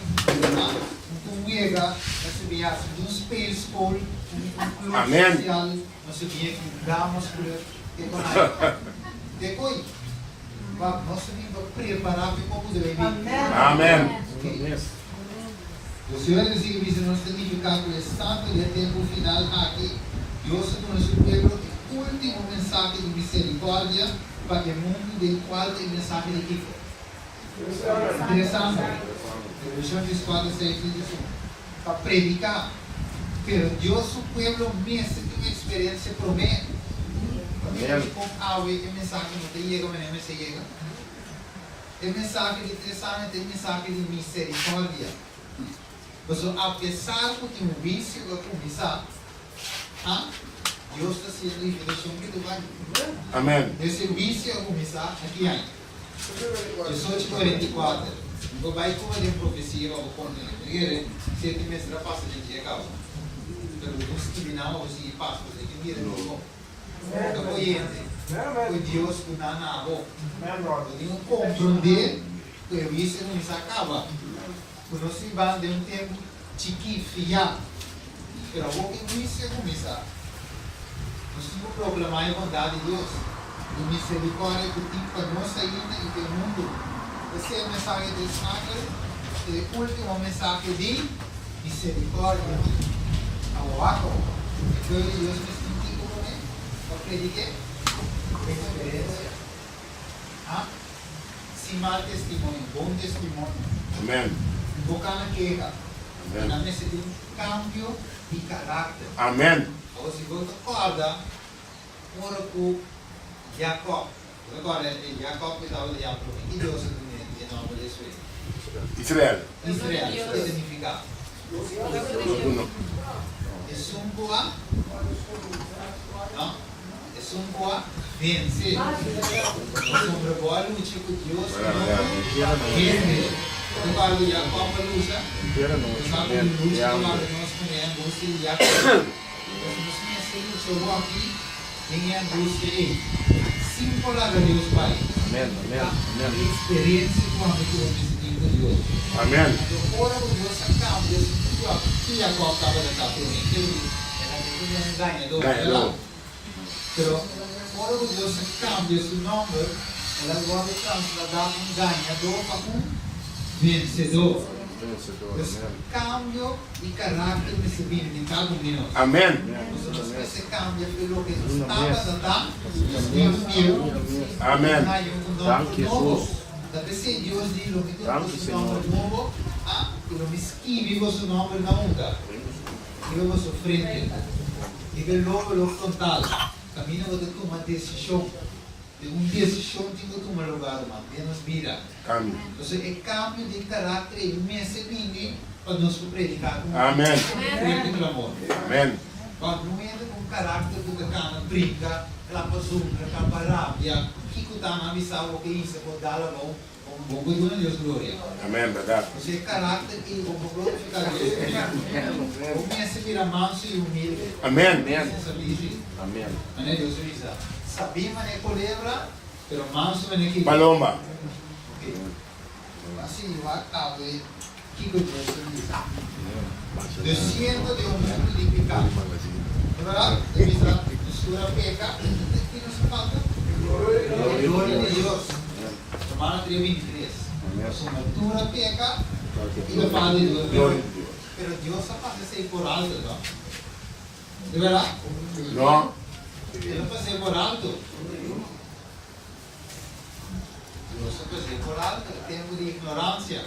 Un wega, nos ta bin hasi un speelskool, un club Amen. social, nos ta bin aki un damas club, te kon ai. Te koi. Wak, nos ta bin pa prepará pa e kopu ta bai bin. Amen. Okay. Josué ta sigui bisa nos ta nifiká ku e santu di e tempu final aki, Dios a duna su pueblo e último mensahe di miserikòrdia pa e mundu den kual ta e mensahe di kiko? Interesante. Revelashon dieskuater, seis di diesun. Pa prediká. Pero Dios su pueblo mester tin un eksperensia promé. Pa mira dikon awe e mensahe no ta yega manera mester yega. E mensahe di tres aña ta e mensahe di misericordia. Pasobra apesar cu tin huicio cu a cuminsa, ha? Dios ta hasiendo invitashon ki tu bai. Amen. E servisio a kuminsá na ki aña? 1844. Mi por bai kuma den profesia pa bo komprendé. Mi kere sete mester a pasa den dje kaba. Pero bo tin skibi nan pa bo sigui pasa, pasobra e ke mira mihó. Bo ta oyente ku Dios ku na na bo. Bo tin ku komprendé ku e huisio a kuminsá kaba. Ku nos biba den un tempu chikí, fiá. Pero awor ku e huisio a kuminsá, nos tin ku proklamá e bondat di Dios i miserikòrdia ku tin pa nos ainda i pa e mundu. Esei e mensahe di es angel ta e último mensahe di miserikòrdia. Awor wak, e pueblo di Dios mester tin kiko promé pa predik'é? Eksperensia. Ha? Sin mal testimonio, bon testimonio. Amen. Bo kana keha. Amen. Nan mester tin un cambio di karakter. Amen. Awor si bo ta corda ora cu Jacob, bo ta corda e Jacob cu tabata ya prome, ki Dios a dun'e e nomber despues? Israel. Israel, ki ta significa? Esun cu a? No. Esun ku a vense. Pasobra bo a lucha ku Dios i no ku hende. Bo ta kòrda ku Jakòb a lucha? Bo sa ku un lucha ta wak nos ku e angustia di Jakòb. Pues nos mester lucha wòki den e angustia ei, sin por laga Dios bai. Ta eksperensia ku ami ku bo mester tin ku Dios. Anto ora ku Dios a kambia su ki Jakòb tabata ta promé? El a bira un gañadó, no? Pero ora ku Dios a kambia su nòmber, el a wòrdu trasladá un gañadó pa un vensedó. Pues, kambio di karakter mester bini den kada un di nos. Amèn. Pasobra nos mester kambia for loke nos tabata ta, nos bieu bieu, Amèn. i haña un nòmber nobo. Ta p'esei Dios di, Lo mi duna boso nòmber nobo, a, i lo mi skibi boso nòmber na unda? Riba boso frente, riba e lóbulo frontal, kaminda bo ta tuma desishon. Den un desishon tin ku tuma lugar, ruman, den nos bida. Cambio. Entonces e cambio di karakter ei mester bini pa nos por prediká ku Amen. fuerte clamor. Amen. Wak, no hende ku un karakter ku ta kana brinka, klapa zundra, klapa rabia, kiko ta nan bisa bo ke hisa por dal abou. Bo por duna Dios gloria. Amen, berdad. Pasobra e karakter ei bo por glorifiká Dios kuné. Bo mester bira mansu i humilde. Amen. Sabí si? Manera Dios a bisa, Sabí manera kolebra, pero mansu manera kiko? Palomba. Ok. Así wak awe kiko Dios a bisa. Dosiento di un mundu di piká. E berdad? E bisa, Nos tur a peka, ki nos a falta? E gloria di Dios. Romano 3, 23. Pasobra tur a peka i ta falta di Dios. Pero Dios a pasa esei por alto, no? Di berdad? No. El a pas'é por alto. Dios a pas'é por alto, e tempu di ignoransia.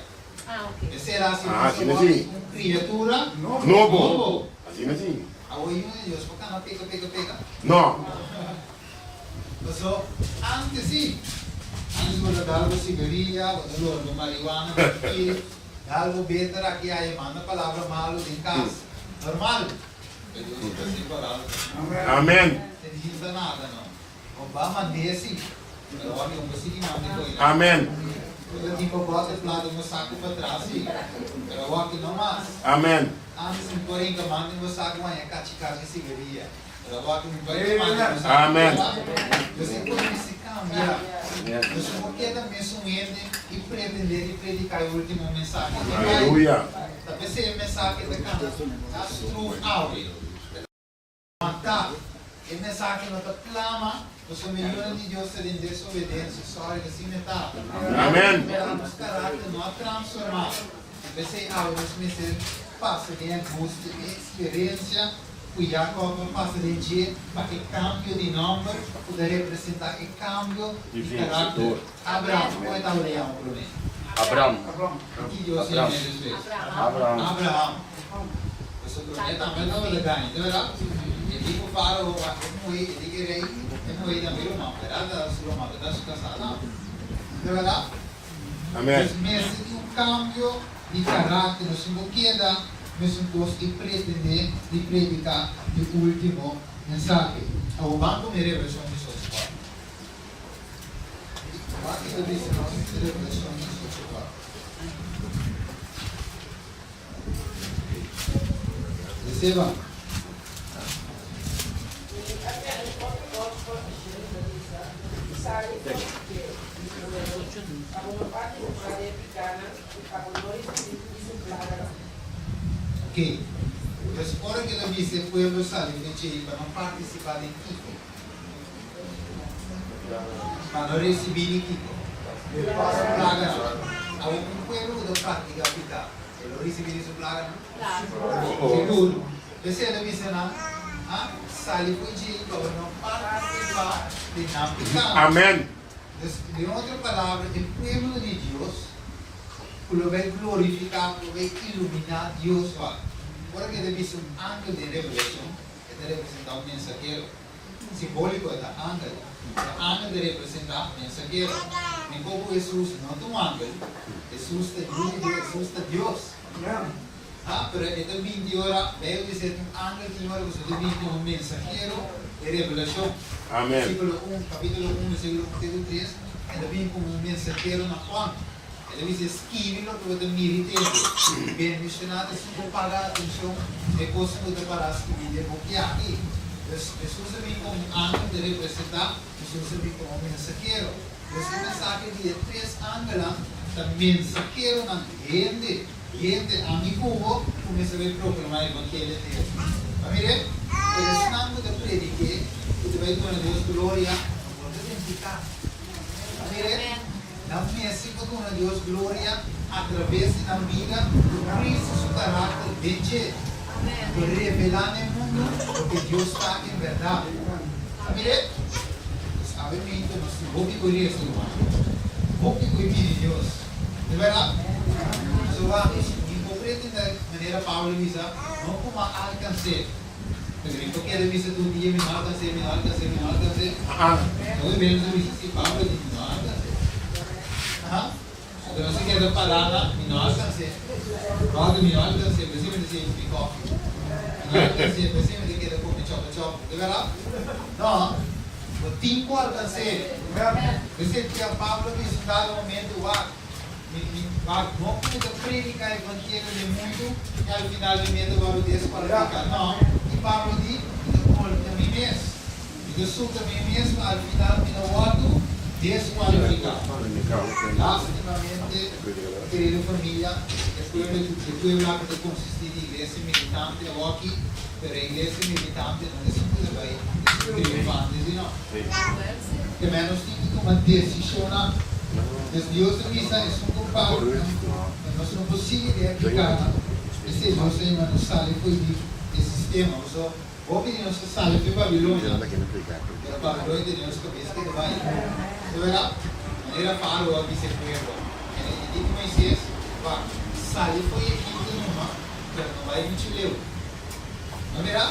Esei era si Ah, nos asina a si. un kriatura Nobo. nobo. Asina si. Awor yu di Dios por kana peka, peka, peka? No. Paso antes si, antes bo ta dal bo sigaria, bo ta lora bo marihuana, bo ta kiri, dal bo beter aki aya, manda palabra malo den kas. Normal. Pero Dios ta sin palabra. Amen. Te diciendo nada no. Bo ba mand'é si, pero awor bo sigui manda e koinan. Amen. Bo ta tin bo bote pla den bo saku patras si, pero awor ki no mas. Amen. Antes mi por hinka man den bo saku haña kachi kachi sigaria. Amen. Aleluya. Amen. Ku Jakòb a pasa den dje pa e kambio di nòmber ku ta representá e kambio di karakter. Abraham, kon e tabata yama promé? Abram. I ki Dios a yam'é despues? Abraham. Pasobra promé tambe e tabata gaña, ta bèrdat? E di ku Fárao wak e muhé, e di ku e rei, e muhé tambe ruman, bèrdat? Ta su ruman, bèrdat? Su kasá tambe. Ta bèrdat? Amèn. Nos mester di un kambio di karakter. Nos no por keda mesun kos i pretendé di prediká di último. Mensahe, Awor ban ku mi Revelashon 18 kuater. Wak ki ta bisa nos Revelashon 18 kuater. Esteban. Mi a tende un otro bos for di shelu ta bisa, Sali for di dje, mi pueblo, pa bo no partisipá den e pikánan i pa bo no risibí di su plaganan. Ok. Pues ora ku el a bisa e pueblo sali for dje pa no partisipá den kiko? Pa no risibí di kiko? Plaganan. Awor un pueblo ku ta praktiká piká, e lo risibí di su plaganan? Sigur. P'esei el a bisa nan, A sali for dje pa bo no partisipá den nan piká. Amèn. Dus, den otro palabra, e pueblo di Dios ku lo bai glorifiká, ku lo bai iluminá Dios wak. Ora ku e ta bisa un angel den Revelashon, e ta representá un mensahero. Simbóliko e ta angel. E angel ta representá mensahero. Mihó ku Hesus no ta un angel, Hesus ta Yu di Dios, Hesus ta Dios. Ha, pero e ta binti ora, Bijbel dice e ta un angel tin ora pasobra e ta binti un mensahero di revelacion. Amen. Versiculo un, capitulo un, versiculo un te ku tres, e ta bin como un mensahero na Juan. E ta bisa, Skibi loke bo ta mira i tende. Bendiciona ta esun ku paga atencion na e cosnan ku ta para skibi den buki aki. Dus, Jesus a bin como un angel ta representa, Jesus a bin como un mensahero. Dus e mensahe di e tres angelnan ta mensaheronan, hende. Hende, ami ku bo kuminsá bai proklamá e evangelio di Hesus. Ma mir'é, pero esnan ku ta predik'é i ta bai duna Dios gloria no por ta identiká. Ma mir'é, nan mester por duna Dios gloria atraves di nan bida ku Cristo su karakter den dje, ku revelá na e mundu loke Dios ta en bèrdat. Ma mir'é, pues awe mente nos tin hopi ku resa, ruman, hopi ku pidi Dios. Di bèrdat? So wak, mi por pretendé, manera Pablo a bisa, no ku m'a alkans'é. Pero mi por keda bisa tur dia, mi no alkans'é, mi no alkans'é, mi no alkans'é. Hopi bes nos a bisa, sí, Pablo a di, mi no alkans'é. Aha. Anto nos a keda pará na, mi no alkans'é. Bròder, mi no alkans'é, por esei mi ta sigui mi kòfi. Mi no alkans'é, por esei mi ta keda kome chòpa chòp. Di bèrdat? No. Bo tin ku alkans'é. P'esei ku ya Pablo a bisa un dado momento, Wak, mi, mi, wak, no ku mi ta prediká evangelio den mundu i al final mi mes ta wòrdu deskualifiká. No, i Pablo di, Mi ta golpia mi mes, mi ta suta mi mes pa al final mi no wòrdu deskualifiká. Lástimamente, kerido familia, e pueblo, e pueblo aki ta konsistí di iglesia militante awoki, Pero e iglesia militante no ta sinti ta bai triunfante sino te menos tin ku tuma desishonnan. Pues Dios a bisa esun ku paga nos no por sigui den e pikanan. P'esei Dios a yama nos sali fo'i di e sistema. Pasobra hopi di nos ta sali fo'i Babilonia, pero Babilonia tene nos kabes ke ta bai. Ta bèrdat? Manera Fárao a bisa e pueblo, e di ku Moises, Wak, sali fo'i Egipto numa, pero no bai muchu leu. No mira,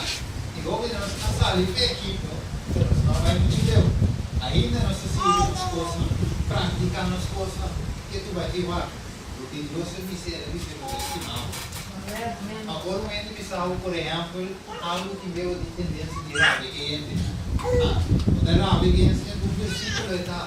e hopi di nos a sali p'e Egipto, pero nos no a bai muchu leu. Ainda nos ta sigui nos kosnan, praktiká nos kosnan, ke tu bai te wak. Loke Dios a bisa, el a bisa ku ta stima bo. Ma ora un hende bisa bo, por ehèmpel, algu tin beo tin tendensia di rabia ku e hende. Ah, bo ta rabia ku e hende siña ku un versíkulo e ta.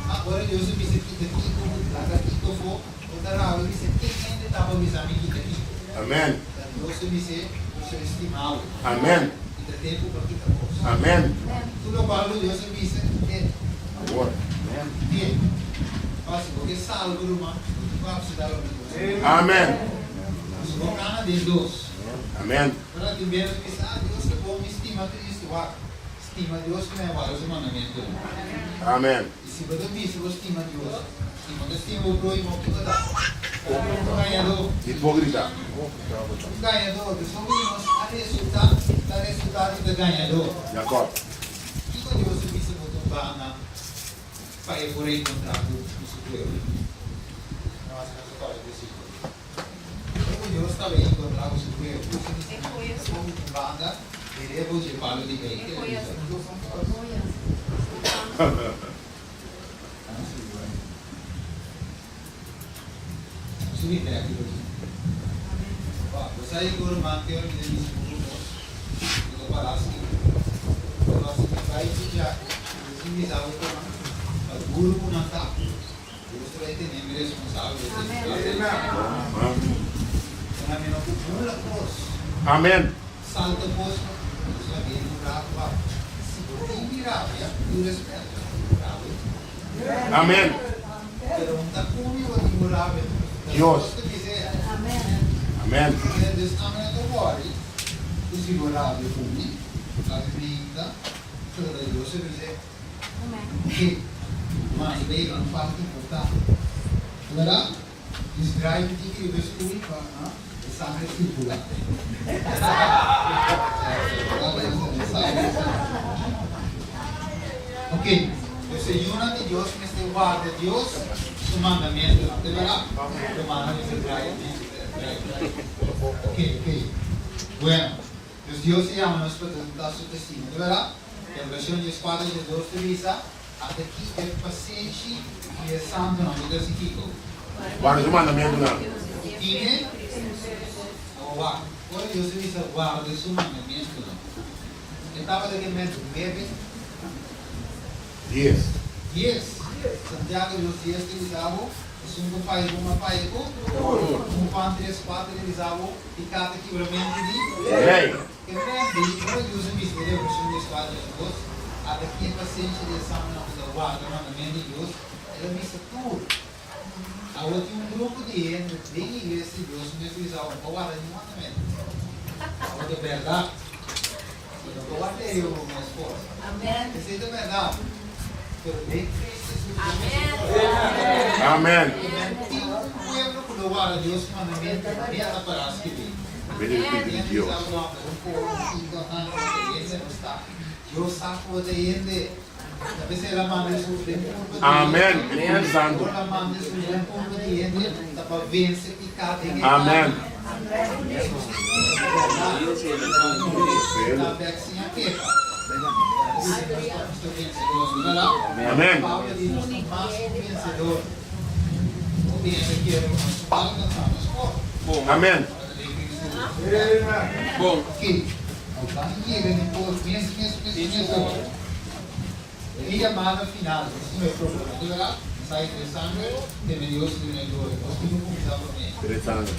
Ma ora Dios a bisa kita kiko, laga kiko afó, bo ta rabia bisa ken hende ta pa bisa mi kita kiko. Amen. Ta Dios a bis'é, Bo ser stimá bo. Amen. I ta tempu pa kita kos. Amen. Tur lokual ku Dios a bisa, kit'é. Awor. Kit'é. Pasobra si bo ke salba, ruman, bo tin ku apseptá loke Dios a bisa. Amen. Si bo kana den Dios. Amen. Ora tin bes bo bisa, Ah, Dios ta bon, mi stima Cristo. Wak, Stima Dios ku nan warda su mandamentunan. Amen. I si bo ta bisa bo stima Dios, i bo ta stima bo próhimo, kiko ta? Un gañadó. Hipókrita. Un gañadó. Dus hopi di nos a resultá ta resultá di ta gañadó. Jacob. Kiko Dios a bisa bo ta un banda pa e por reenkontrá ku su pueblo? No hasi nos a kòrda e versíkulo. Ora ku Dios tabata enkontrá ku su pueblo, Dios a bisa nan, Ta pon un banda di rebo dje palu di hei. Ke el a bisa? Subi bek di bo. Bo sa i ku ruman te ora mi ta bisa ku bo kos. pará skirbi. Pero si mi bai pija mi sin bisa bo ku nan, pa duru ku nan ta, Dios ta bai tene mi responsabel di esei. Nan mi no ku bula kos. Amen. Salta kos no. Dios la bini un rato wak. Si bo tin mi rabia, ku tur respet, bo rabia. Amen. Pero un ta kumi bo tin bo rabia. Dios. Ta bisa e. Amen. Dus ami no ta wòri ku si bo rabia ku mi, rabia mi ainda, pasobra Dios a bisa e. Oké, mas bay un parti importante. Verdad? Dis draai mi tiki riba e stoel pa e sangre sirkula. Ok, dus e yunan di Dios mester warda Dios su mandamentunan, te berdad? Rumannan mester draai draai draai. Ok, ok. Bueno, dus Dios a yama nos pa ta su testigo, te berdad? Revelacion 14, 12 ta bisa. Ata ki e pasenshi di e santunan bo ta hasi kiko? Guarda su mandamentunan. Tine Awor wak, ora Dios a bisa guarda su mandamentunan, e tabata ke mester nuebe? Dies. Dies. Santiago dos dies ta bisa bo, esun ku faya ku un a faya ku tur. Un Juan tres kuater ta bisa bo, piká ta kibramentu di Lei. E mende, ora Dios a bisa den Revelashon 14 di Dios, ata ki e pasenshi di e santunan ku ta warda mandament di Dios, el a bisa tur. Awor tin un grupo di hende den iglesia di Dios mes ku bisa, Awor no por warda niun mandamentu. Awor ta bèrdat. Bo no por warda e riba bo mes forsa. Esei ta bèrdat. Pero den Cristo Jesus bo mester forsa. Amen. E men tin un pueblo ku lo warda Dios su mandamentu, mi a ta pará skibí. Bende di Spiritu di Dios. Amen. Spiritu Santu. Amen. Amen. Amen. Bon. E yamada final, esei no e problema, di berdad? Mensahe interesante, teme Dios y dun'é gloria. Nos tin cu cuminsa promé.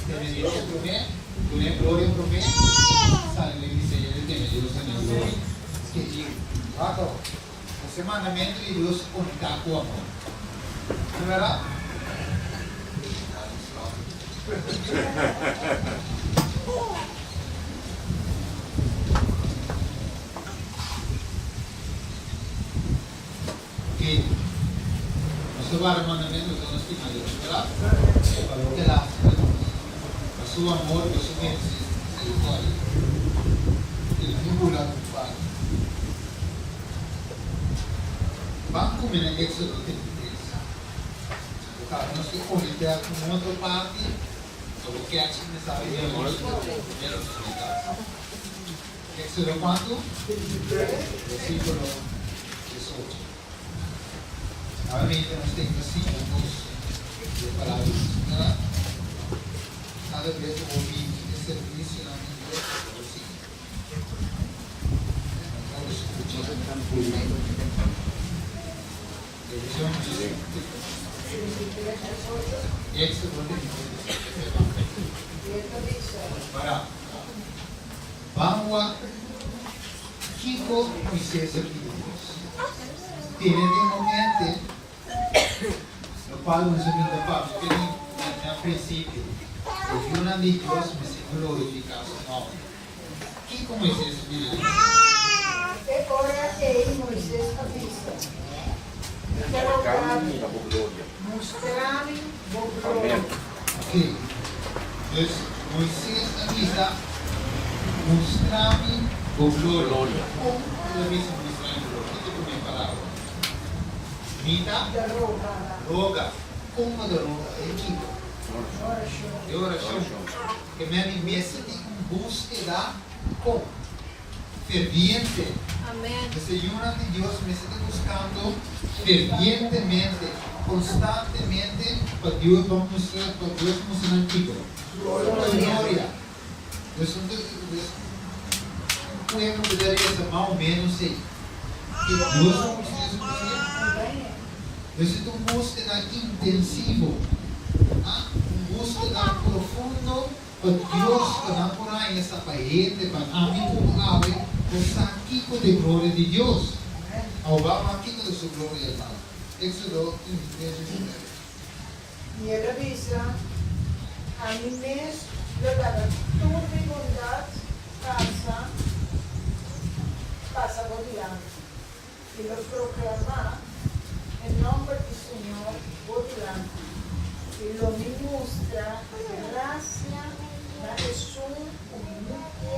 Teme Dios promé, dun'é gloria promé, sali den diseño di teme Dios, dun'é gloria. Skirbi, wak awor, Nos e mandamento di Dios conecta cu amor. Di berdad? Oké, nos ta guarda mandamentu pasobra nos stima Dios, bèrdat? Pa loke el a hasi pa nos, pa su amor, pa su misericordia. Oké, mi bula un parti. Ban kume na Éxodo 33. Bo kaba nos ke konekta ku un otro parti, pa bo kèch ku mensahe di Dios primero nos konekta. Éxodo kuantu? Versíkulo 18. Nuevamente nos tin ta siña nos di e palabra di Dios. Mira, kada bes ku bo bini e servisionan di Dios, bo siña. Bo skucha. Ban wak kiko Moises a pidi Dios. Tene den bo mente lokual nos a bin ta papia te na prinsipio, e yunan di Dios mester glorifiká su nòmber. Kiko Moises a pidi Dios? E ora ei Moises a bisa, Mi ta roga bo, mustra mi bo gloria. Ok, dus Moises a bisa, Mustra mi bo gloria. Kon el a bisa mustra mi bo gloria? Ki ta e promé palabra? Mi ta roga. Kon bo ta roga? Den kiko? Den orashon. E men di mester tin un búskeda kon ferviente. Mester yunan di Dios mester ta buskando fervientemente, konstantemente pa Dios pa mustra pa Dios mustra nan kiko? Gloria. Dios no ta Dios. pueblo ku ta resa mas o ménos ei, ke Dios a mustra su gloria? Mester ta un búskeda intensivo, a un búskeda profundo pa Dios, pa nan por haña sa pa hende, pa ami ku bo awe por sa kiko ta e gloria di Dios. Awo wak kiko ta su gloria, hermano. Éxodo 33, 19. I el a bisa, Ami mes lo laga tur mi bondat pasa pasa bo dilanti, i lo proklamá e nòmber di Señor bo dilanti, i lo mi mustra grasia na esun ku mi ke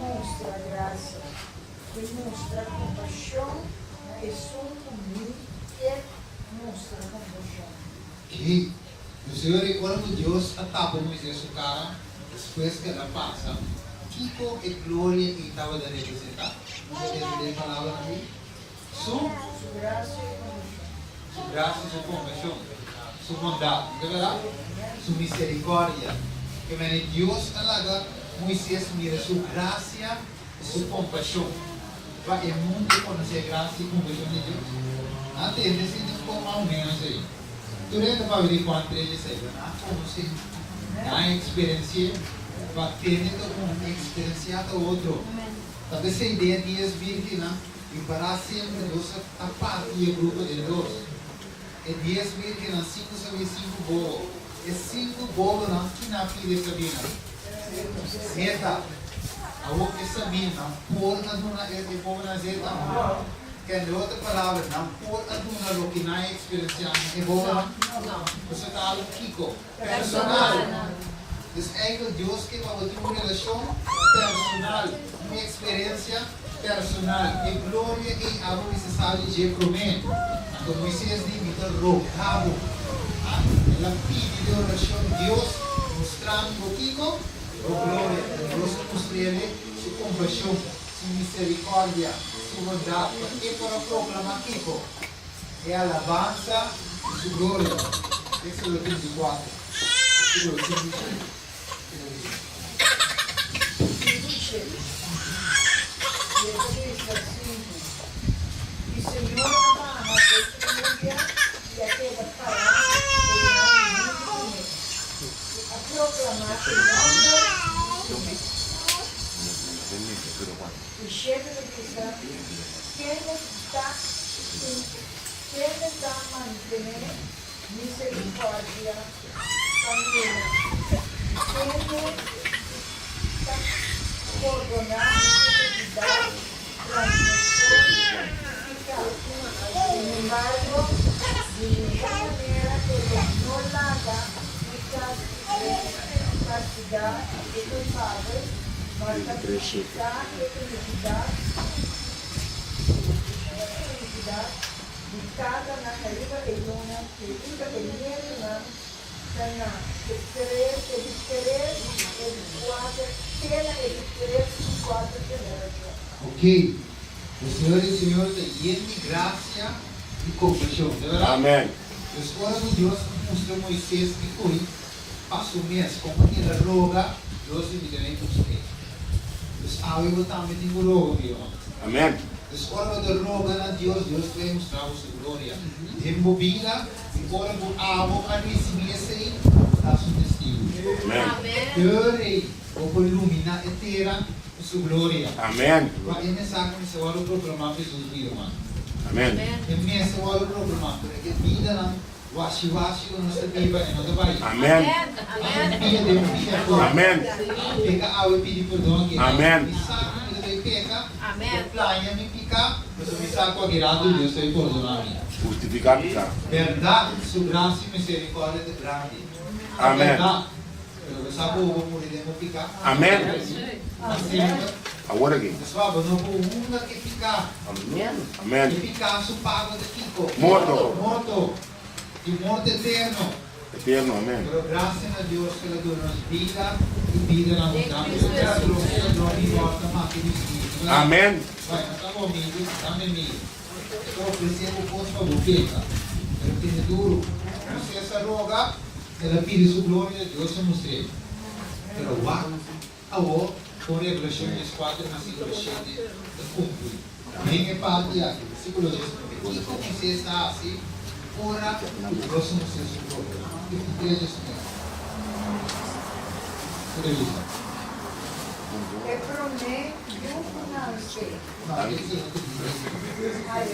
mustra grasia, i mustra kompashon na esun ku mi ke Mustra kompashon. I Josué rekorda ku Dios a tapa Moisés su kara despues ku el a pasa. Kiko e gloria ei tabata representá? Nos a lesa den e palabranan ei, Su. Su grasia i kompashon. Su grasia i su kompashon. Su bondat, no ta bèrdat? Su miserikòrdia. Ke manera Dios a laga Moisés mira su grasia i su kompashon. Pa e mundu konosé grasia i kompashon di Dios? Nan tende si den un mas o ménos ei. Tur hende papia di Juan tres dieseis, pero nan a konosé, nan a eksperensi'é. Pa tende ta un, eksperensiá ta otro. Ta p'esei den e dies bírgennan ripará semper Dios a parti e grupo den dos. E dies bírgennan, sinku sabí i sinku bobo. E sinku bobonan, kina a pidi e sabínan? Zeta. Awor e sabí, nan por a duna e bobonan zeta? Kende otro palabra, nan por a duna loke nan a eksperensiá na e bobonan? Pasobra ta algu kiko? Personal. Dus eikel Dios ke pa bo tin un relashon personal, un eksperensia personal. E gloria ei abo mester sa di dje promé. Anto Moises di, Mi ta roga bo. El a pidi den orashon, Dios, mustra mi bo kiko? Bo gloria. Dios a mustr'ele su kompashon, su miserikòrdia, su bondat, pa e por a proklamá kiko? E alabansa di su gloria. Éxodo 34, versículo 5 i 6. Kiko ta bisa? 5 i 6. I e ta bisa 5, I Señor a baha den e nubia i a keda pará einan huntu kuné, i a proklamá e nòmber di Señor. I shete ta bisa, Kende ta kende ta mantené miserikòrdia pa mira, i kende ta pordoná inikidat, transgreshon i piká. Sinembargo, di ningun manera e lo no laga ni kastigá e kulpabel, ma ta bishitá e inikidat. Felicidad di tatanan riba e yunan i riba e nietunan ta na e tres, e di tres, e di kuater, te na e di tres i kuater generashon. Ok, e Señor di Señor ta yen di gracia i compasión, ta verdad? Amen. Pues ora cu Dios a mustra Moises e coy pa su mes, como el a roga, Dios di mi ta bay mustr'é. Pues awe bo tambe tin cu roga, mi ruman. Amen. Pues ora bo ta roga na Dios, Dios ta bay mustra bo su gloria den bo bida, i ora cu abo a ricibi esey, bo ta su testigo. Amen. Tur ey bo por lumina e tera cu su gloria. Amen. Cua e mensahe mester wordo proclama pa Jesus, mi ruman? Amen. E mester wordo proclama, pero e bidanan Washi washi ku nos ta biba e no ta bai. Amen. Awe pia den pia for. Amen. Peka awe pidi perdon aki. Amen. Mi sa ku mi ta bai peka, mi ta plania mi pika, pasobra mi sa ku aki rato Dios ta bai pordona mi. Hustifiká pika. Bèrdat, su grasia i miserikòrdia ta grandi. Ta Amen. bèrdat. Pero bo sa ku bo muri den bo pika? Amen. Pa semper. Awor aki. Pasobra bo no por hunga ku e pika. Amen. Amen. E piká su pago ta kiko? Morto. Morto. I morto eterno. Eterno, amen. Pero grasia na Dios ku el a duna nos bida i bida na abundansia. Esei ta ladron, e ladron di morto a mata i destruí. Amen. Bai, no ta bo amigu, ta mi amigu. E ta ofresé bo kos pa bo peka, pero tene duru. Moisés a roga, el a pidi su gloria, Dios a mustr'é. Pero wak, awor. Kon Revelashon 14 versíkulo 7 ta kumpli den e parti aki? Versíkulo 19, Kiko Moisés a hasi ora ku Dios a mustr'é su gloria? 33, 19. Ku ta bisa? E promé yu ku nanse. No, Éxodo 33. Ai,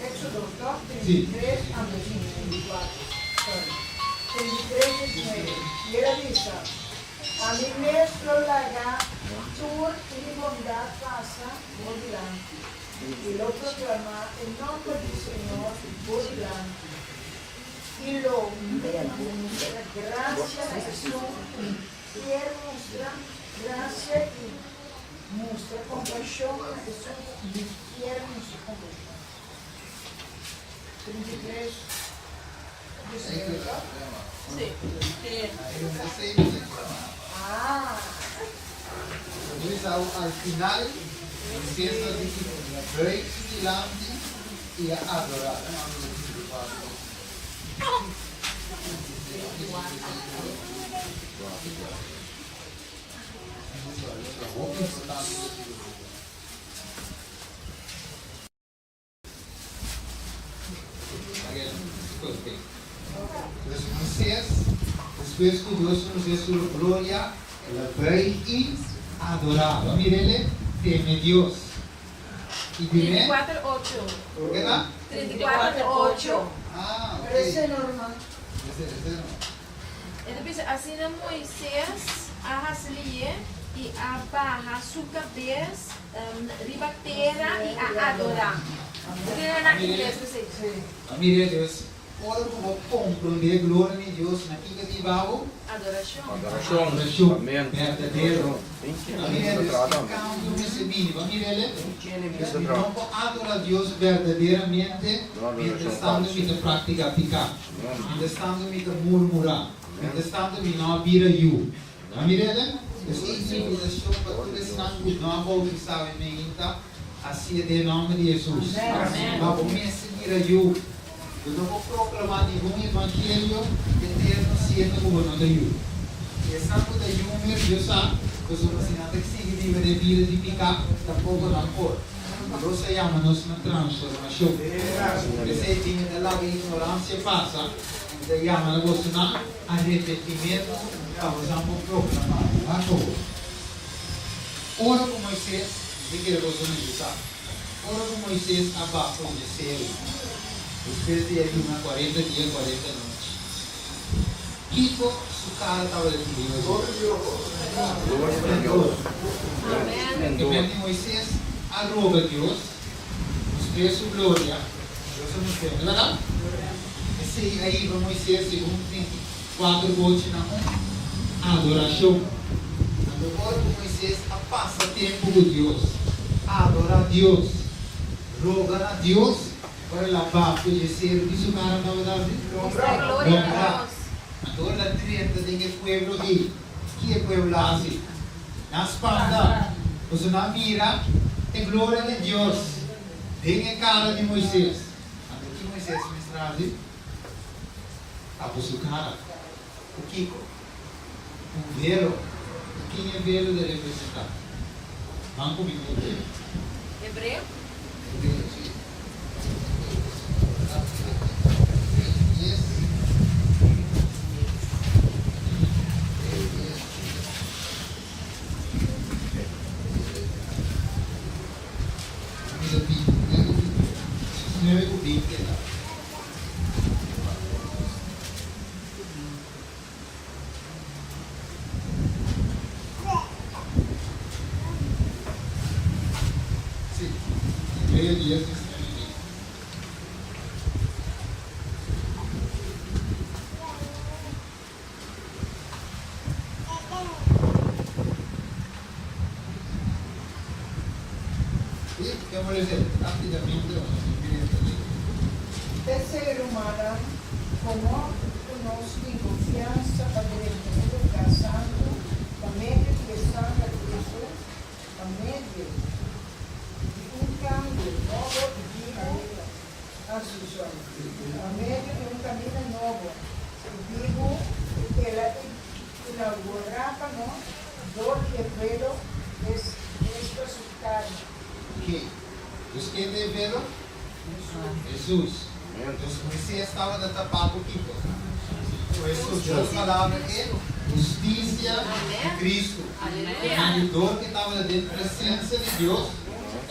Éxodo tòg? 33, anto sí, 34. Sorry. 33, 19. I el a bisa. Ami mes lo laga tur mi bondat pasa bo dilanti, i lo proklamá e nòmber di Señor bo dilanti, i lo mi mustra grasia na esun ku mi kier mustra grasia i mustra kompashon na esun ku mi kier mustra kompashon. 33, 18. Al final, Moisés a diki buig su dilanti i a adorá. Entonces Moisés, despues ku Dios a mostr'é su gloria, el a buig i adorá. Bo a mir'é? Teme Dios. I dime. 34, ocho. Ke ta? 34, ocho. Ah, ok. Pero esei no, ruman. Esei, esei no. E ta bisa, Asina Moisés a hasi lié i a baha su kabes riba tera i a adorá. Mira na ingles p'esei. A mira Dios, ora ku bo komprondé gloria di Dios na kiko ta hiba bo? Adorashon. Adorashon berdadero. A mira Dios, e kambio mester bini. Bo a mira el? Pues mi no por adorá Dios berdaderamente mientras tanto mi ta praktiká piká, mientras tanto mi ta murmurá, mientras tanto mi no a bira yu. A mira el? Pues e invitashon pa tur esnan ku no a boutisá awe meinta, hasié den e nòmber di Hesus. Pa bo mester bira yu. Bo no por proklamá ningun evangelio eterno siendo ku bo no ta yu. I esnan ku ta yu mes, Dios sa, pasobra si nan ta sigui biba den bida di piká, tampoko nan por. Dios a yama nos na transformashon. P'esei tin e ta laga ignoransia pasa i ta yama na boso na arepentimentu pa boso por proklamá. Wak awor. Ora ku Moises, mi ta kere boso meditá. Ora ku Moises a baha for di e seru, despues di a yuna kuarenta dia i kuarenta nochi, kiko su kara tabata tin riba dje? Splendor. Despues di Moises a roga Dios mustr'é su gloria, Dios a mustr'é, no ta bèrdat? Esei a hiba Moises segun 34 bochi na un adorashon. Anto ora ku Moises a pasa tempu ku Dios, adorá Dios, roga na Dios, ora el a bafia dje seru, ki su kara tabata hasi? Lombrá. Anto ora el a drenta den e pueblo ei, ki e pueblo a hasi? Nan spanta, pasobra nan a mira e gloria di Dios den e kara di Moises. Anto ki Moises mester hasi? Tapa su kara. Ku kiko? Un velo. I ken e velo ta representá? Ban ku mi ku hebreo. Hebreo? Hebreo, sí. Hebreo 10. Hebreo 10. Mi ta bini 19 ku 20 ta. Sí, Hebreo 10, 19 i 20. Sí, ke bo lesa rápidamente o nos mira e lei. P'esei, rumannan, komo ku nos tin konfiansa pa drenta e lugá santu pa medio di e sanger di Hesus, pa medio di un kambio nobo i bibu, Pa medio di un kaminda nobo i bibu ku el a inaugurá pa nos dor di e velo. sero? Hesus. Dus Moises tabata tapá ku kiko? Ku Hesus. Dos palabra e hustisia di Kristu. E dor ku tabata den presensia di Dios,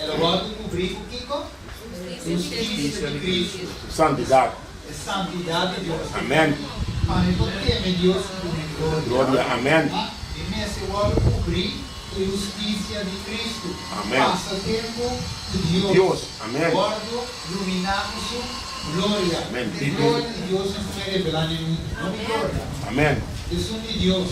el a wòrdu kubrí ku kiko? Hustisia di Kristu. Santidat. E santidat di Dios. Amèn. Pa mi por teme Dios i dun'E gloria. Gloria. Amèn. Mi mester wòrdu kubrí ku e hustisia di Kristu. Amèn. Pasa tempu ku Dios. Dios. Amèn. Wòrdu luminá ku su gloria. Amèn. E gloria di Dios nos ta bai revelá na e mundu. No mi gloria. Amèn. Esun di Dios.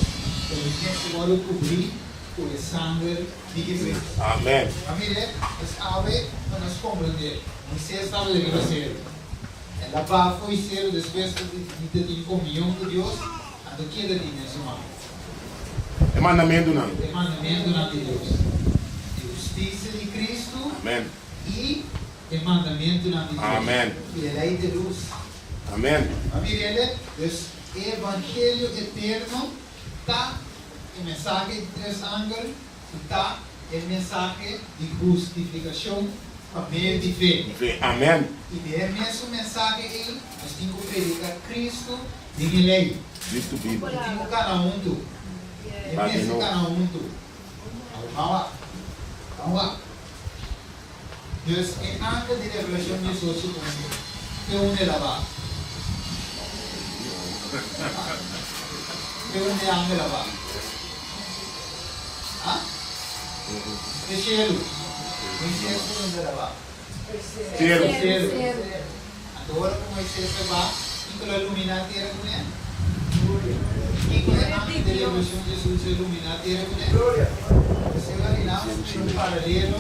Pero mi mester wòrdu kubrí ku e sanger di Kristu. Amèn. A mir'é, es awe pa nos komprendé. Moisés tabata riba seru. El a baha fo'i seru despues ku di ta tin komunion ku Dios, anto keda tin den su man? E mandamentunan. E mandamentunan di Dios. E hustisia di Kristu. Amen. I e mandamentunan di Dios. Amen. I e lei di lus. Amen. A mir'el, dus e evangelio eterno ta e mensahe di tres angel ku ta e mensahe di hustifikashon pa medio di fe. Di fe. Amen. I di e mesun mensahe ei nos tin ku prediká Kristu den e lei. Kristu bibu. E tin ku kana huntu. E mester kana huntu. Awor wak. Ban wak. Dus e angel di Revelashon 18 punto te unda el a ba? Te unda e angel a ba? Ha? Te shelu. Moises te unda el a ba? Shelu. Shelu. Anto ora ku Moises a ba, kiko lo a luminá tera kuné? Kiko e angel di Revelashon 18 a luminá tera kuné? Esei lo a un paralelo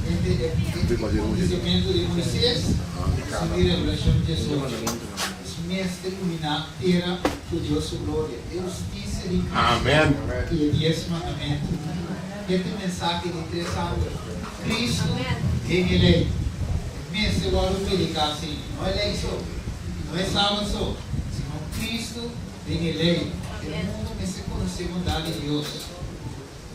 entre e acontecimento di Moises i su di Revelashon 18. Es mester luminá tera ku Dios su gloria, e hustisia di Cristo i e Dies Mandamentu. Ke ta e mensahe di tres angel? Cristo den e lei. E mester wòrdu prediká asina, no e lei so, i no e Sabat so, sino Cristo den e lei. E mundu mester konosé bondat di Dios.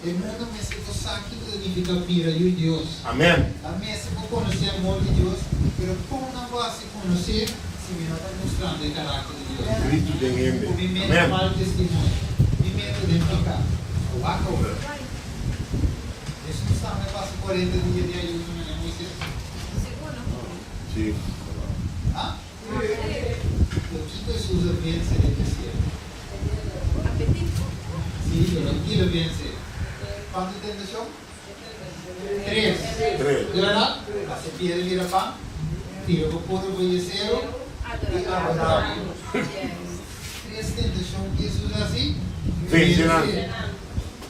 E mundu mester por sa kiko ta nifiká bira yu di Dios. Amen. Nan mester por konosé amor di Dios, pero kon nan por hasi konosé si mi no ta mustrando e karakter di Dios? Kristu den hende. Ku mi mete Amen. mal testimonio, mi mete den piká. Wak awor. Hesus tambe pasa 40 dia di ayuno manera Moises? Sí. Ha? Pero kiko Hesus a vense den desierto? Sí, pero ki el a vense? Kuantu tentashon? Tres. Tres. Di bèrdat? Hasi piedra bira pan, tira bo puru bo yesero i adorá mi. Tres tentashon ki Hesus a hasi? Vense nan.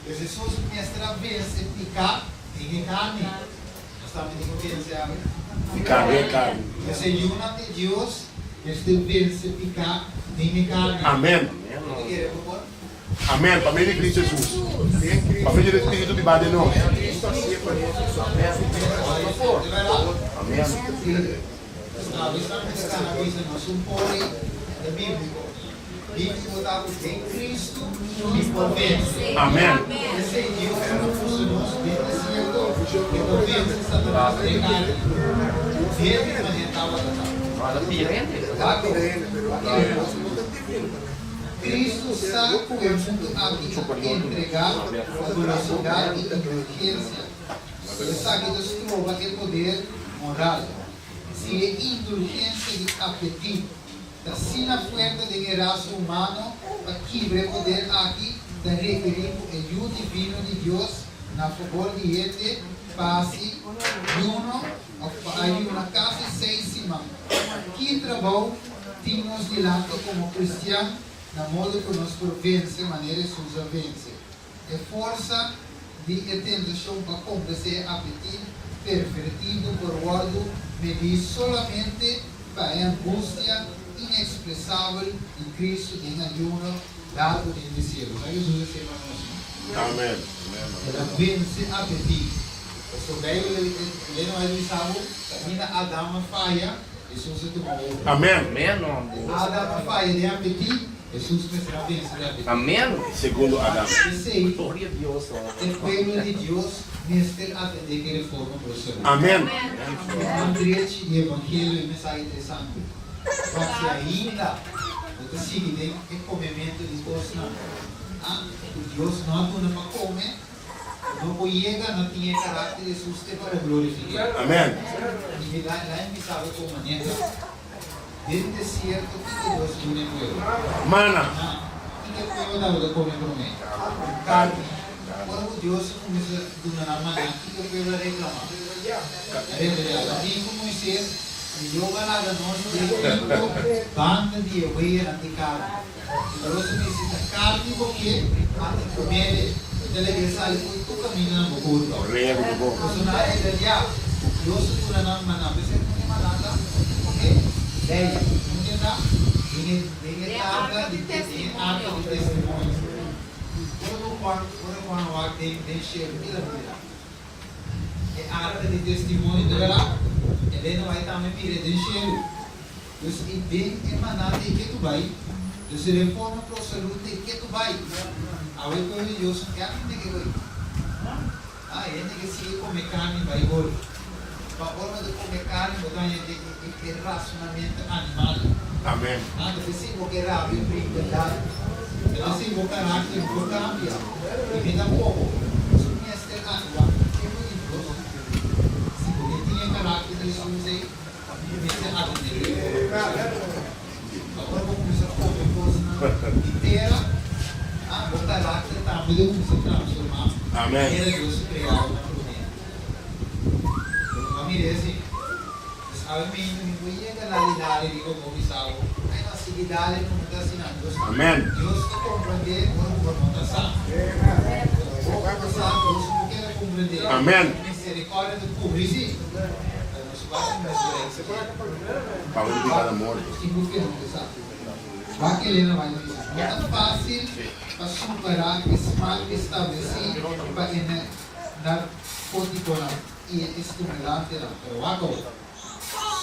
Pues Hesus mester a vense piká den e karni. Nos tambe tin ku vense awe. Piká den e karni. Pues e yunan di Dios mester vense piká den e karni. Amèn. Bo ta kere ku por? Amèn. Pa medio di Cristo Jesus. Pa medio di e Spiritu biba den nos. Amèn. Awe San a bisa nos un pori ta bíbliko. Bíbliko ta ku den Kristu mi por vense. Amèn. P'esei Dios a puso nos den desierto pa por vense Satanas den karni. Debe manera tabata ta. Wak Kristu sa ku e mundu aki a entregá pa golosidat i indulgensia. Esaki ta stroba e poder moral. Si e indulgensia di apetit ta asina fuerte den e rasa humano pa kibra e poder aki, ta rekerí ku e Yu divino di Dios na fabor di hende pa hasi yuno òf pa ayuna kasi seis siman. Ki trabou tin nos dilanti komo kristian na modo ku nos por vense manera Hesus a vense? E forsa di e tentashon pa komplesé e apetit pervertido por wòrdu medí solamente pa e angustia inekspresabel di Kristu den ayuno largu den desierto. Sa Hesus a sema nos, no? Amen. El a vense apetit. Pasobra Beibel e no a bisa bo, kaminda Adam a faya, Hesus a tuma over. Amen. Adam a faya den apetit, Hesus mester a vense den apetit. Segundo Adam. P'esei, e pueblo di Dios. mester atendé ku e reforma pro salú. Amen. Man drechi di evangelio e mensahe interesante. Wak si ainda bo ta sigui den e komementu di kosnan ku Dios no a duna pa kome, bo no por yega na tin e karakter di Hesus te pa bo glorifik'é. Amen. I mi la la bisa bo kon manera. Den desierto kiko Dios duna e pueblo? Mana. Mana. Kiko e pueblo tabata kome promé? Karni. Ora ku Dios a kuminsá duna nan maná, kiko e pueblo a reklamá? A rebeliá. A bin ku Moisés, Mihó bo a laga nos den limpo banda di e weyanan di karni. I Dios a bisa, Ta karni bo ke, anto komele. Mi ta lag'é sali for tur kaminda na bo kurpa. Pasobra nan a rebeliá. Dios a duna nan maná. P'esei ku e maná ta oke lei. No entienda? Den e den e tabla di den e arka di testimonio. Ora ku Juan ora Juan a wak den den shelu, kila mira? E arka di testimonio, ta bèrdat? Elena bai tambe mira e den shelu. Dus i den e maná ta e ketu bai, dus e reforma pro salud ta e ketu bai. Awe pueblo di Dios no kier hende ke bai. Ah, e hende ke sigui kome karni bai gol. Pa ora bo ta kome karni bo ta haña e e rasonamento animal. Amen. Ah, ta p'esei bo ke rabia brinca dal. Ta p'esei bo karakter no por kambia. I mi tampoko. Su mester aktua. Pueblo di Dios, si bo ke tin e karakter di Hesus ei, Bo mester atendé ku ora bo kuminsá kome kosnan di tera, bo karakter tambe lo kuminsá transformá manera Dios a krea bo na promé. Bo no ta mira esei. Pues awe meinta mi por yega lali dale riba bo bisa bo, Ai no, sigui dale ku no ta asina. Dios Dios ta komprendé ora ku bo no ta sa. Ora bo no ta sa, Dios no keda komprendé. Misericordia ta kubri si. No ta fásil pa superá e smak establesí pa e narkótikonan i e estimulantenan, pero wak awor,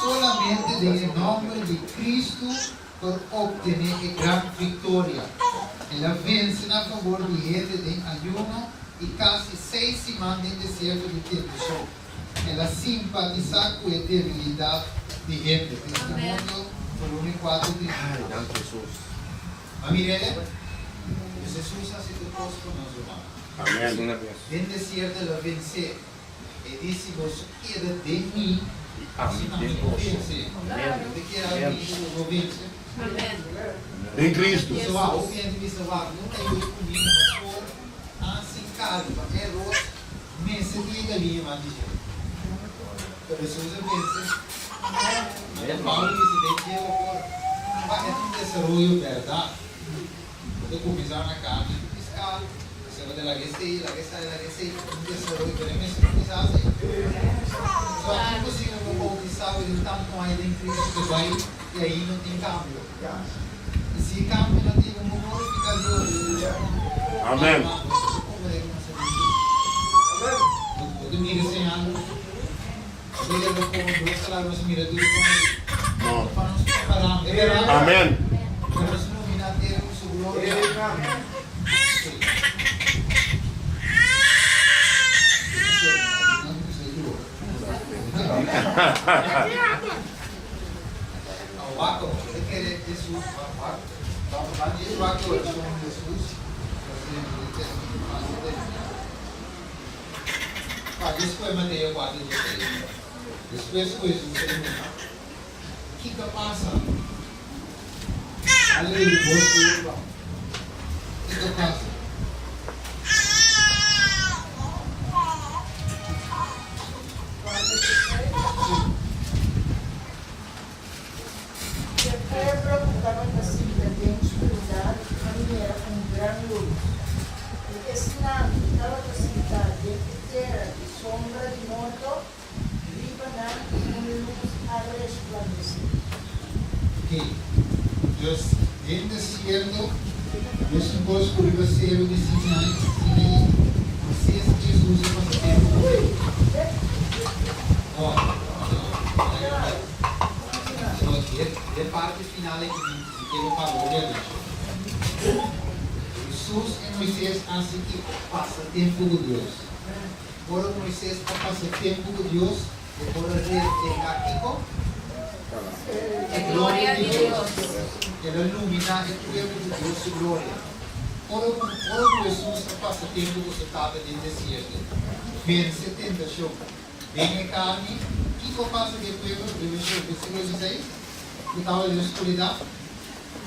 solamente den e nòmber di Kristu por optené e gran viktoria. El a vense na fabor di hende den ayuno i kasi seis siman den desierto di tentashon. El a simpatisá ku e debilidat di hende. Testimonio, volumen kuater, 32. Ma mirele, Dios Hesus hasi tur kos pa nos, ruman. Den desierto el a vensé. E di, Si boso keda den mi, boso tambe lo vense. Bo ta keda den mi, bo lo vense. Den Cristo. Boso wak, hopi hende bisa, Wak, nunka yo ku mi no por hasi kalma e ros. Mester di e galiña mas di dje. Pero Hesus a vense. Anto Pablo bisa den dje bo por pa e ta un desaroyo bèrdat. Bo ta kuminsá na karni ku piská, esei bo ta laga esei, laga esei, laga esei, un desaroyo, pero e mester kuminsá así. So a imposibel bo boutisá bo den tantu aña den Kristu te bai i ahi no tin kambio. I si e kambio no tin, bo glorifiká Dios. Amen. Bo ta mira señal? Bo ta yega como Dios ta laga nos mira tur e cosnan? No. Pa nos prepará, e berdad? Amen. Pa nos lumina tera cu su gloria. Wak, bo ta kere Jesus? Wak, wak, wak e oracion di Jesus. Pa despues Mateo 4, 16. Despues ku Hesus a yuna, kiko a pasa? A lei bos kurpa. Kiko a pasa? E pueblo ku tabata sinta den skuridat a mira un gran lus, i esnan ku tabata sintá den e tera di sombra di morto, riba nan un lus a resplandesé. Oké, dus den desierto, mesun kos ku riba seru di Sinai, Sinaí, Moisés i Jesus a pasa tempu ku Dios. So, e parti final aki mi ke bo paga hopi atenshon. Hesus i Moisés a hasi kiko? Pasa tempu ku Dios. Ora Moises a pasa tempu ku Dios, e por a reflehá kiko? E gloria di Dios. El a luminá e pueblo ku Dios su gloria. Ora ku ora ku Hesus a pasa tempu ku su Tata den desierto, vense tentashon den e karni, kiko a pasa ku e pueblo? Revelashon versíkulo dieseis, ku tabata den oskuridat.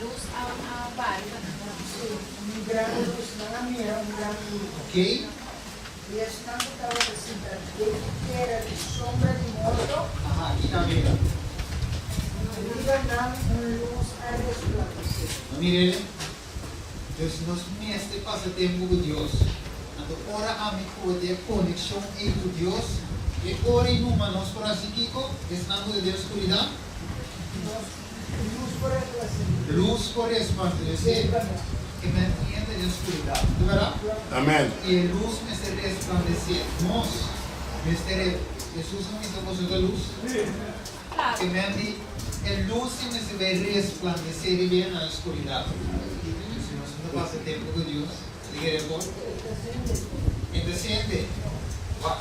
Lus a bari pa nan. Sí, un gran lus, nan a mira un gran lus. Oké. I esnan ku tabata sinta den e tera di sombra di morto. Aha, ki nan mira? Riba nan un lus a resplandesé. No mir'é? Dus nos mester pasa tempu ku Dios. Anto ora ami ku bo tin e konekshon ei ku Dios, e ora ei numa nos por hasi kiko? Esnan ku ta den oskuridat? Nos lus por resplandesé. Lus por resplandesé. E men tin den oskuridat. Ta bèrdat? Amen. I e lus mester resplandesé. Nos mester re. Hesus a bisa boso ta lus? E men di e lus ei mester bai resplandesé riba e na oskuridat. Si nos no ta pasa tempu ku Dios, di kere por? E ta sende. Wak.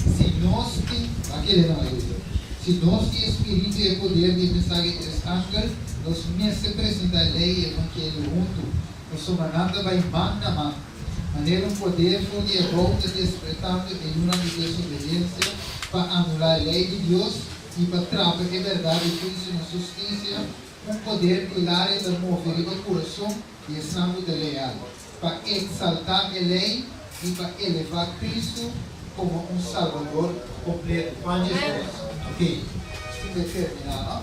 Si nos tin, wak Elena wak bisa, si nos tin e spiritu i e poder di e mensahe di tres angel, nos mester presentá e lei i e evangelio huntu, pasobra nan ta bai man na man. Manera un poder for di e bou ta despertando e yunan di desobedensia pa anulá e lei di Dios i pa trapa e bèrdat di huisio na hustisia, un poder pilario ta move riba kurason di esnan ku ta leal, pa eksaltá e lei i pa elevá Kristu komo un Salbador kompleto. Juan 12. Ok, nos tin ku terminá, no?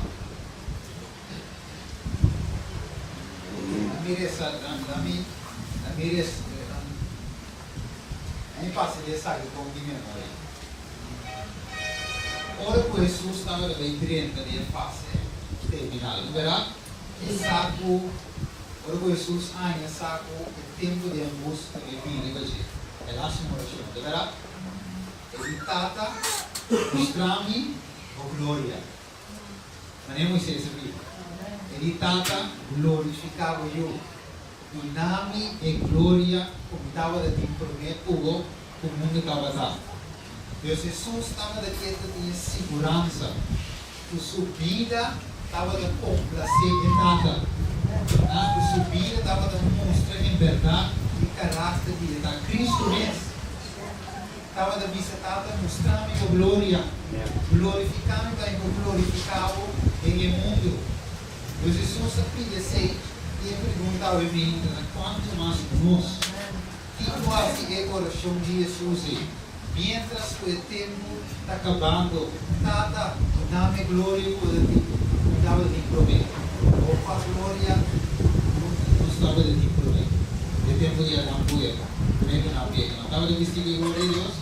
Mi resa, mi, mi res, mi pasa di esaki kon di memoria. Ora ku Hesus tabata bai drenta den e fase terminal, no bèrdat? E sa ku ora ku Hesus haña sa ku e tempu di angustia ta bai bini riba dje, el hasi un orashon, no bèrdat? E di, Tata, mustra mi bo gloria. Manera Moisés a bisa, E di, Tata, glorifiká bo Yu. Duna mi e gloria ku mi tabata tin promé ku bo ku mundu tabata. Pues Hesus tabata ke ta tin e siguransa ku su bida tabata komplasé e Tata, ku su bida tabata mustra en bèrdat e karakter di e Tata. Kristu mes tabata bisa, Tata, mustra mi bo gloria, glorifiká mi pa mi por glorifiká bo den e mundu. Pues Hesus a pidi esei i e pregunta awe meinta na kuantu mas nos tin ku hasi e orashon di Hesus ei, miéntras ku e tempu ta kabando, Tata, duna mi e gloria ku bo ta tin, ku mi tabata tin promé. Opa gloria ku nos tabata tin promé, den tempu di Adam ku Eva, promé ku nan peka. Nan tabata bisti ku e gloria di Dios?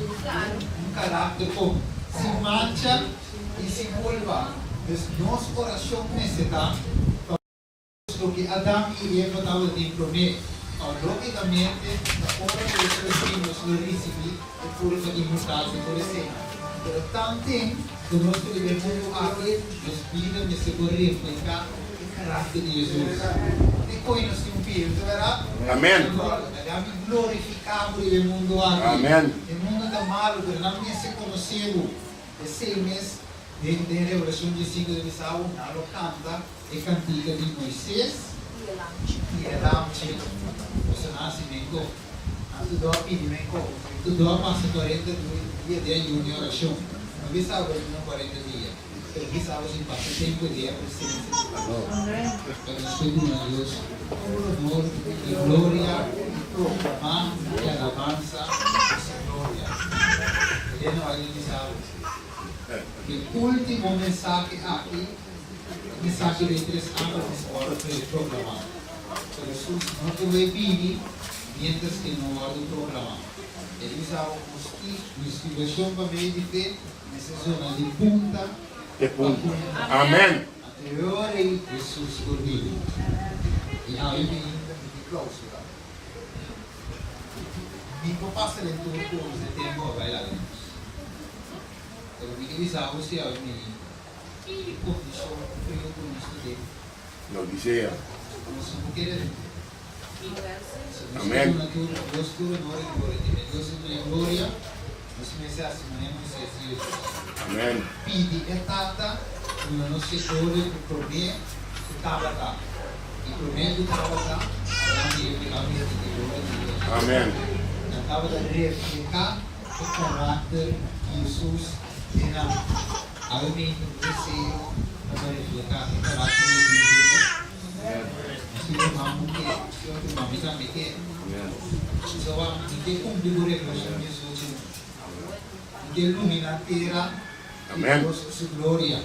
Un karakter kon sin mancha i sin kulpa. Pues nos orashon mester ta pa. Loke Adam i Eva tabatin promé, pa lógikamente ta ora ku e presí nos lo risibí e purba inmortal di tur esena. Pero tanten ku nos ta riba e mundu aki, nos bida mester por reflehá e karakter di Hesus. Te koe nos tin un pia, ta bèrdat? Amèn. Laga mi glorifiká bo riba e mundu aki. Amèn. E mundu ta malu, pero nan mester konosé bo. Esei mes, den den Revelashon diesinku ta bisa bo, nan lo kanta E kantika di Moises i e lamchi. Boso nan hasi menko. Nan tur dor pidi menko. Tur dor pasa kuarenta dia den ayuno i orashon. No bisa bo ayuna kuarenta dia, pero bisa bo si pasa tempu den e presensia di Dios. Pero nos por duna Dios tur honor i gloria i proklamá e alabansa di su gloria. Elena White a bisa bo, E ultimo mensahe aki. Esaki den tres aña nos a wòrdu proklamá. Pero Hesus no por bai bini miéntras ke no wòrdu proklamá. E bisa bo ku inspirashon pa medio di fe mester zona di punta pa punta. Anto e ora ei Hesus por bini. I awe mi ainda mi tin klausula. Mi por pasa den tur kos e tempu a bai laga nos. Pero mi ke bisa bo si awe mi ainda. Ki kondishon friu ku nos ta den? Laodisea. Nos no por kere den. Si nos ta duna tur Dios tur honor i gloria, dime Dios a duna e gloria. Nos mester hasi manera Moisés i Jesus. Amen. Pidi e Tata duna nos e orde ku promé ku tabata, i promé ku tabata, nan di e pekamentu di gloria di Dios. Amen. Nan tabata reflehá e karakter di Jesus den nan. Awe mente un deseo pa ta reflehá e karakter di Dios den bo. Nos tin ruman ku ke, si otro ruman mi tambe ke. So mi ke kumpli ku revelashon 18. Mi ke luminá tera di Dios ku su gloria.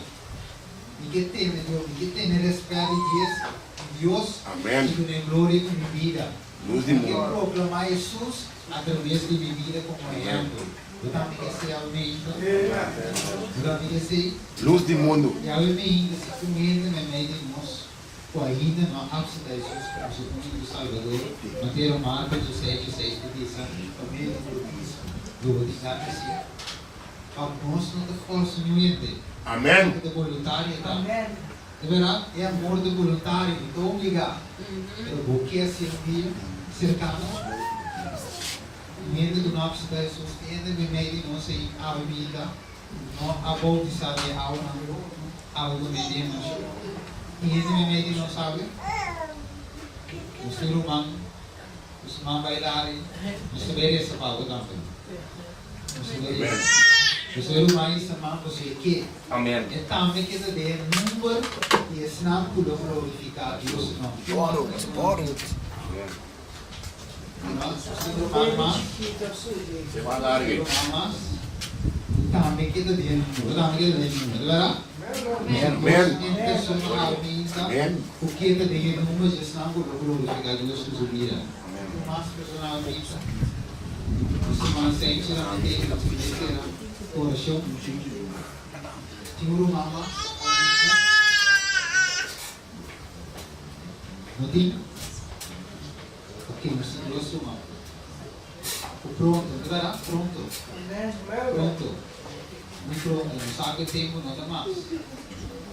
Mi ke teme Dios, mi ke tene rèspèt di Dies, di Dios, i dun'é gloria ku mi bida. Mi ke proklamá Hesus atraves di mi bida komo ehèmpel. Bo tambe ke esei awe meinta? Bo tambe ke esei? Lus di mundu. I awe meinta si un hende meimei di nos ku ainda no a apseptá Hesus komo su úniko Salbador, Mateo, Marko dieseis dieseis ta bisa, Pa medio di boutismo lo bo tin gana esei. Pa nos no ta forsa niun hende. Amen. Loke ta boluntario ta. Ta bèrdat, e amor ta boluntario, no ta obligá. Pero bo ke hasié un dia serkano? Un hende ku no apseptá Hesus, tin hende meimei di nos ei awe bida. No a boutisá di e awanan awe ku mei di emoshon. Tin hende meimei di nos awe? Nos tin ruman ku su man bai lari, nos ta bai resa pa bo tambe. Nos ta bai resa. Boso e ruman i sa man boso e ke. E tambe ke ta den e number di esnan ku lo glorifiká Dios su nòmber. Ok, nos tin dos ruman. Ku pronto, no ta bèrdat? Pronto. Pronto. Muy pronto. Nos sa ku e tempu no ta mas.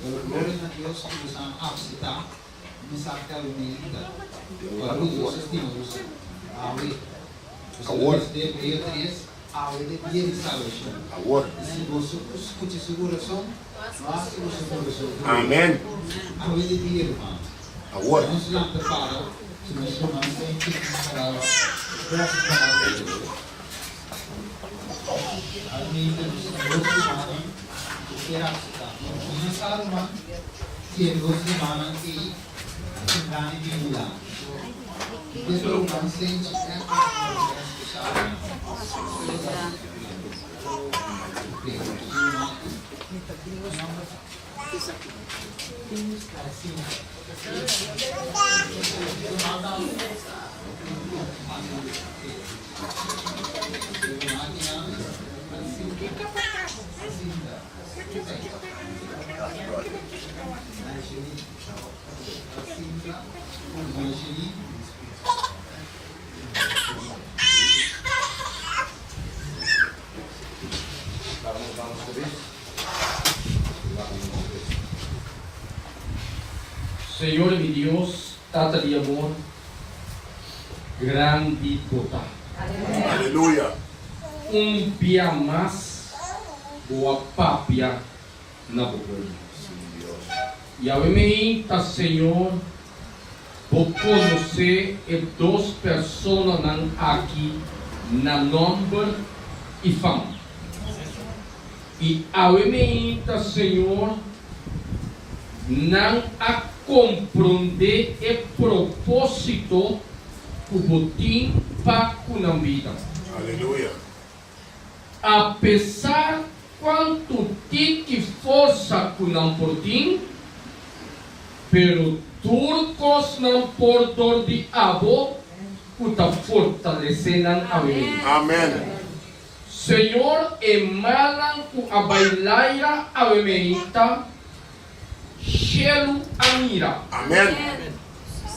Pero gloria na Dios ku boso a apseptá e mensahe ku awe meinta. Ora ku Dios a stima boso. Awe. Boso ta lesa Hebreo tres, Awe ta e dia di salbashon. I si boso skucha su kurason, no hasi boso kurason duru. Awe ta e dia, ruman. Awor. Nos lanta para si nos ruman senti un palabra hopi palabra di Dios. Almente nos tin dos rumannan ku kier akseptá. Mi no sa ruman si e dos rumannan ei tin gana di bin dilanti. Mi ke pa ruman senti ègt un oportunidat spesial. Señor mi Dios, Tata di amor, grandi Bo ta. Aleluya. Un bia mas Bo a papia na Bo pueblo. Yahweh mi ta Señor, Bo konosé e dos personanan aki na nòmber i fam. I awe meinta, Señor, nan a komprondé e propósito ku Bo tin pa ku nan bida. Aleluya. Apesar kuantu tiki forsa ku nan por tin, pero tur kos nan por dor di abo ku ta fortalesé nan awe. Amen. Señor, e malnan ku a bai laira awe meinta, shelu a mira. Amen.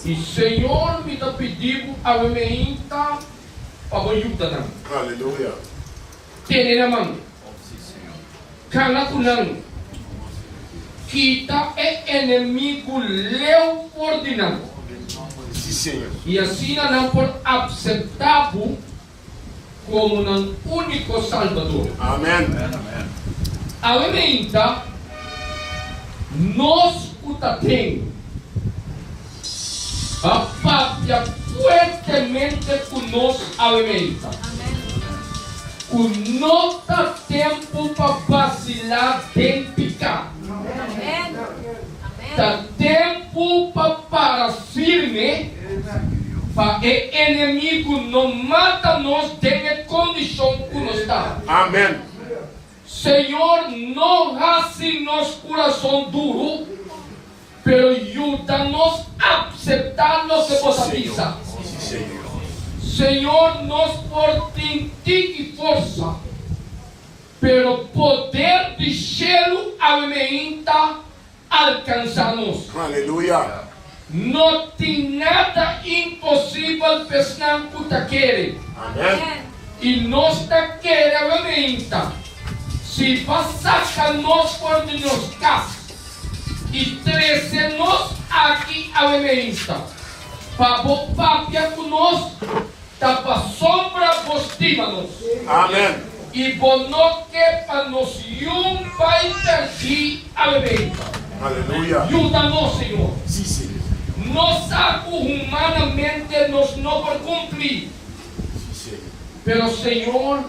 I Señor, mi ta pidi bo awe meinta pa bo yuda nan. Aleluya. Tene nan man. Kana ku nan. Kita e enemigu leu for di nan. Si, Señor. I asina nan por apseptá bo. komo nan úniko Salbador. Amen. Awe meinta, nos ku ta den a papia fuertemente ku nos awe meinta, ku no ta tempu pa basilá den piká. Ta tempu pa para firme pa e enemigu no mata nos den e kondishon ku nos ta. Amen. Señor no hasi nos kurason duru, pero yuda nos apseptá loke Bo ta bisa. Señor nos por tin tiki forsa, pero poder di shelu awe meinta alkansá nos. Aleluya! No tin nada imposibel pa esnan ku ta kere. Amèn! I nos ta kere awemeinta, si bo saka nos for di nos kas i trese nos aki awemeinta pa bo papia ku nos, Ta pasobra bo stima nos. Amen. I bo no ke pa nos yun bai perdí awe-beinta. Aleluya. Yuda nos, Señor. Sí, Señor. Nos sa ku humanamente nos no por kumpli. Sí, Señor. Pero, Señor,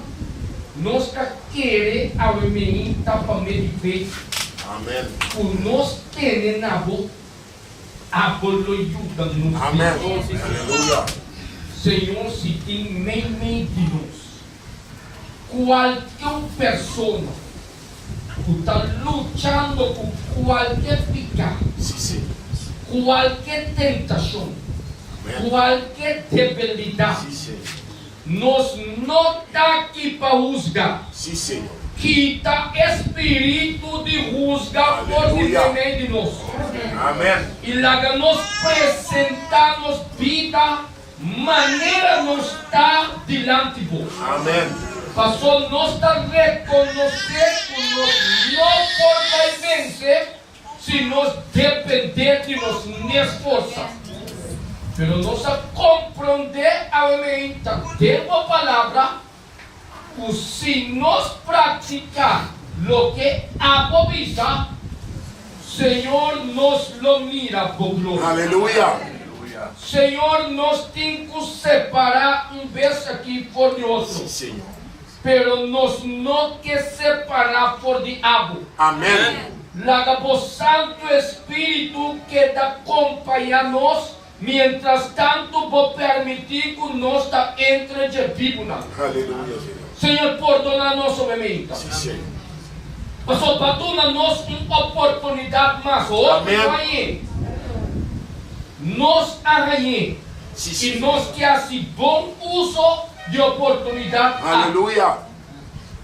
nos ta kere awe-meinta pa medio fe. Amen. Ku nos tene na bo. Abo lo yuda nos Amen. Aleluya. Señor si tin meimei di nos kualke un persona ku ta luchando ku kualke piká, kualke tentashon, kualke debilidat, Nos no ta aki pa husga. Kita e spiritu di husga for di meimei di nos. I laga nos presentá nos bida manera nos ta dilanti Bo. Paso nos ta rekonosé ku nos no por bai vense Si nos dependé di nos mes forsa. Pero nos a komprondé awe meinta den bo Palabra ku si nos praktiká loke abo bisa, Señor, nos lo mira bo gloria. Aleluya! Señor, nos tin ku separá un bes aki for di otro. Pero nos no ke separá for di abo. Amen. Laga bo Santu Espíritu keda kompañá nos mientras tantu bo permití ku nos ta entre dje bibunan. Aleluya, Señor. Señor, pordoná nos obementa. Sí, Señor. Pasobra bo a duna nos un oportunidat mas hopi Amen. ku añe. Nos a hañ'é. Sí, I Señor. nos ke hasi bon uso di oportunidat aki. Aleluya!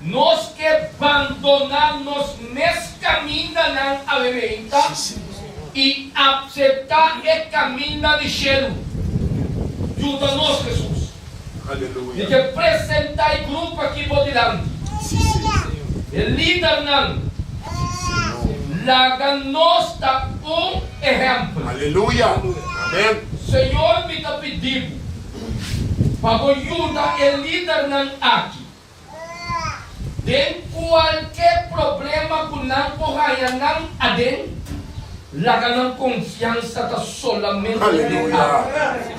Nos ke bandoná nos mes kamindanan awe-meinta i apseptá e kaminda di shelu. Yuda nos, Hesus. Mi Aleluya! ke presentá e grupo aki bo dilanti. Sí, Señor. E lidernan, Sí, Señor. laga nos ta un ehèmpel. Aleluya! Amèn! Señor, mi ta pidi bo. Pa bo yuda e lidernan aki den kualke problema ku nan por haña nan aden, laga nan konfiansa ta solamente den Aleluya! abo.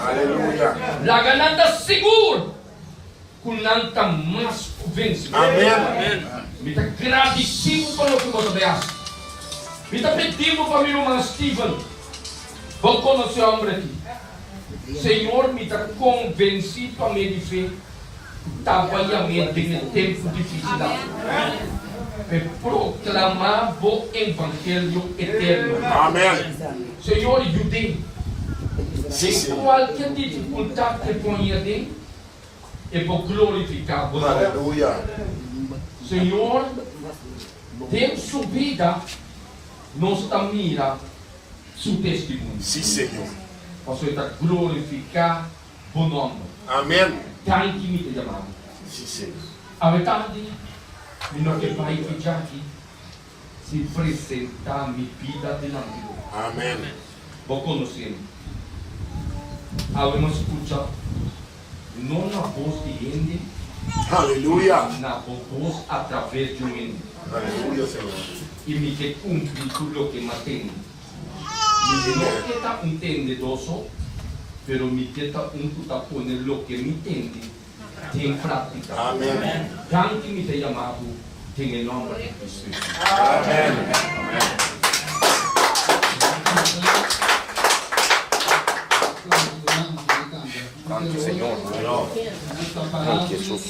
Aleluya! Laga nan ta sigur ku nan ta mas ku vensidor. Amen! Mi ta gradisí bo pa loke bo ta bay hasi. Mi ta pidi bo pa mi ruman Steven. Bo konosé homber aki. Señor, mi ta konvensí pa medio di fe ku ta bai yam'é den e tempu difísil aki p'e proklamá bo evangelio eterno. Amen. Señor, yud'é Sí, den Señor. kualke difikultat ku e pon aden, e por glorifiká bo nòmber. Aleluya. Señor, den su bida nos ta mira su testimonio. Sí, Señor. Pasobra e ta glorifiká bo nòmber. Amèn. Danki mi ta yama bo. Sí, Señor. Awe tardi mi no ke bai fi djaki sin presentá mi bida dilanti bo. Amèn. Bo konosé mi. Awe nos skucha no na bos di hende. Aleluya. Na bo bos atraves di un hende. Aleluya, Señor. I mi ke kumpli ku loke m'a tende. Mi no ke ta un tendedoso, pero mi ke ta un ku ta pone loke mi tende den práktika. Amen. Danki mi ta yama bo den e nòmber di Kristu Hesus. Amen. Amen. Danki Señor. Danki Hesus.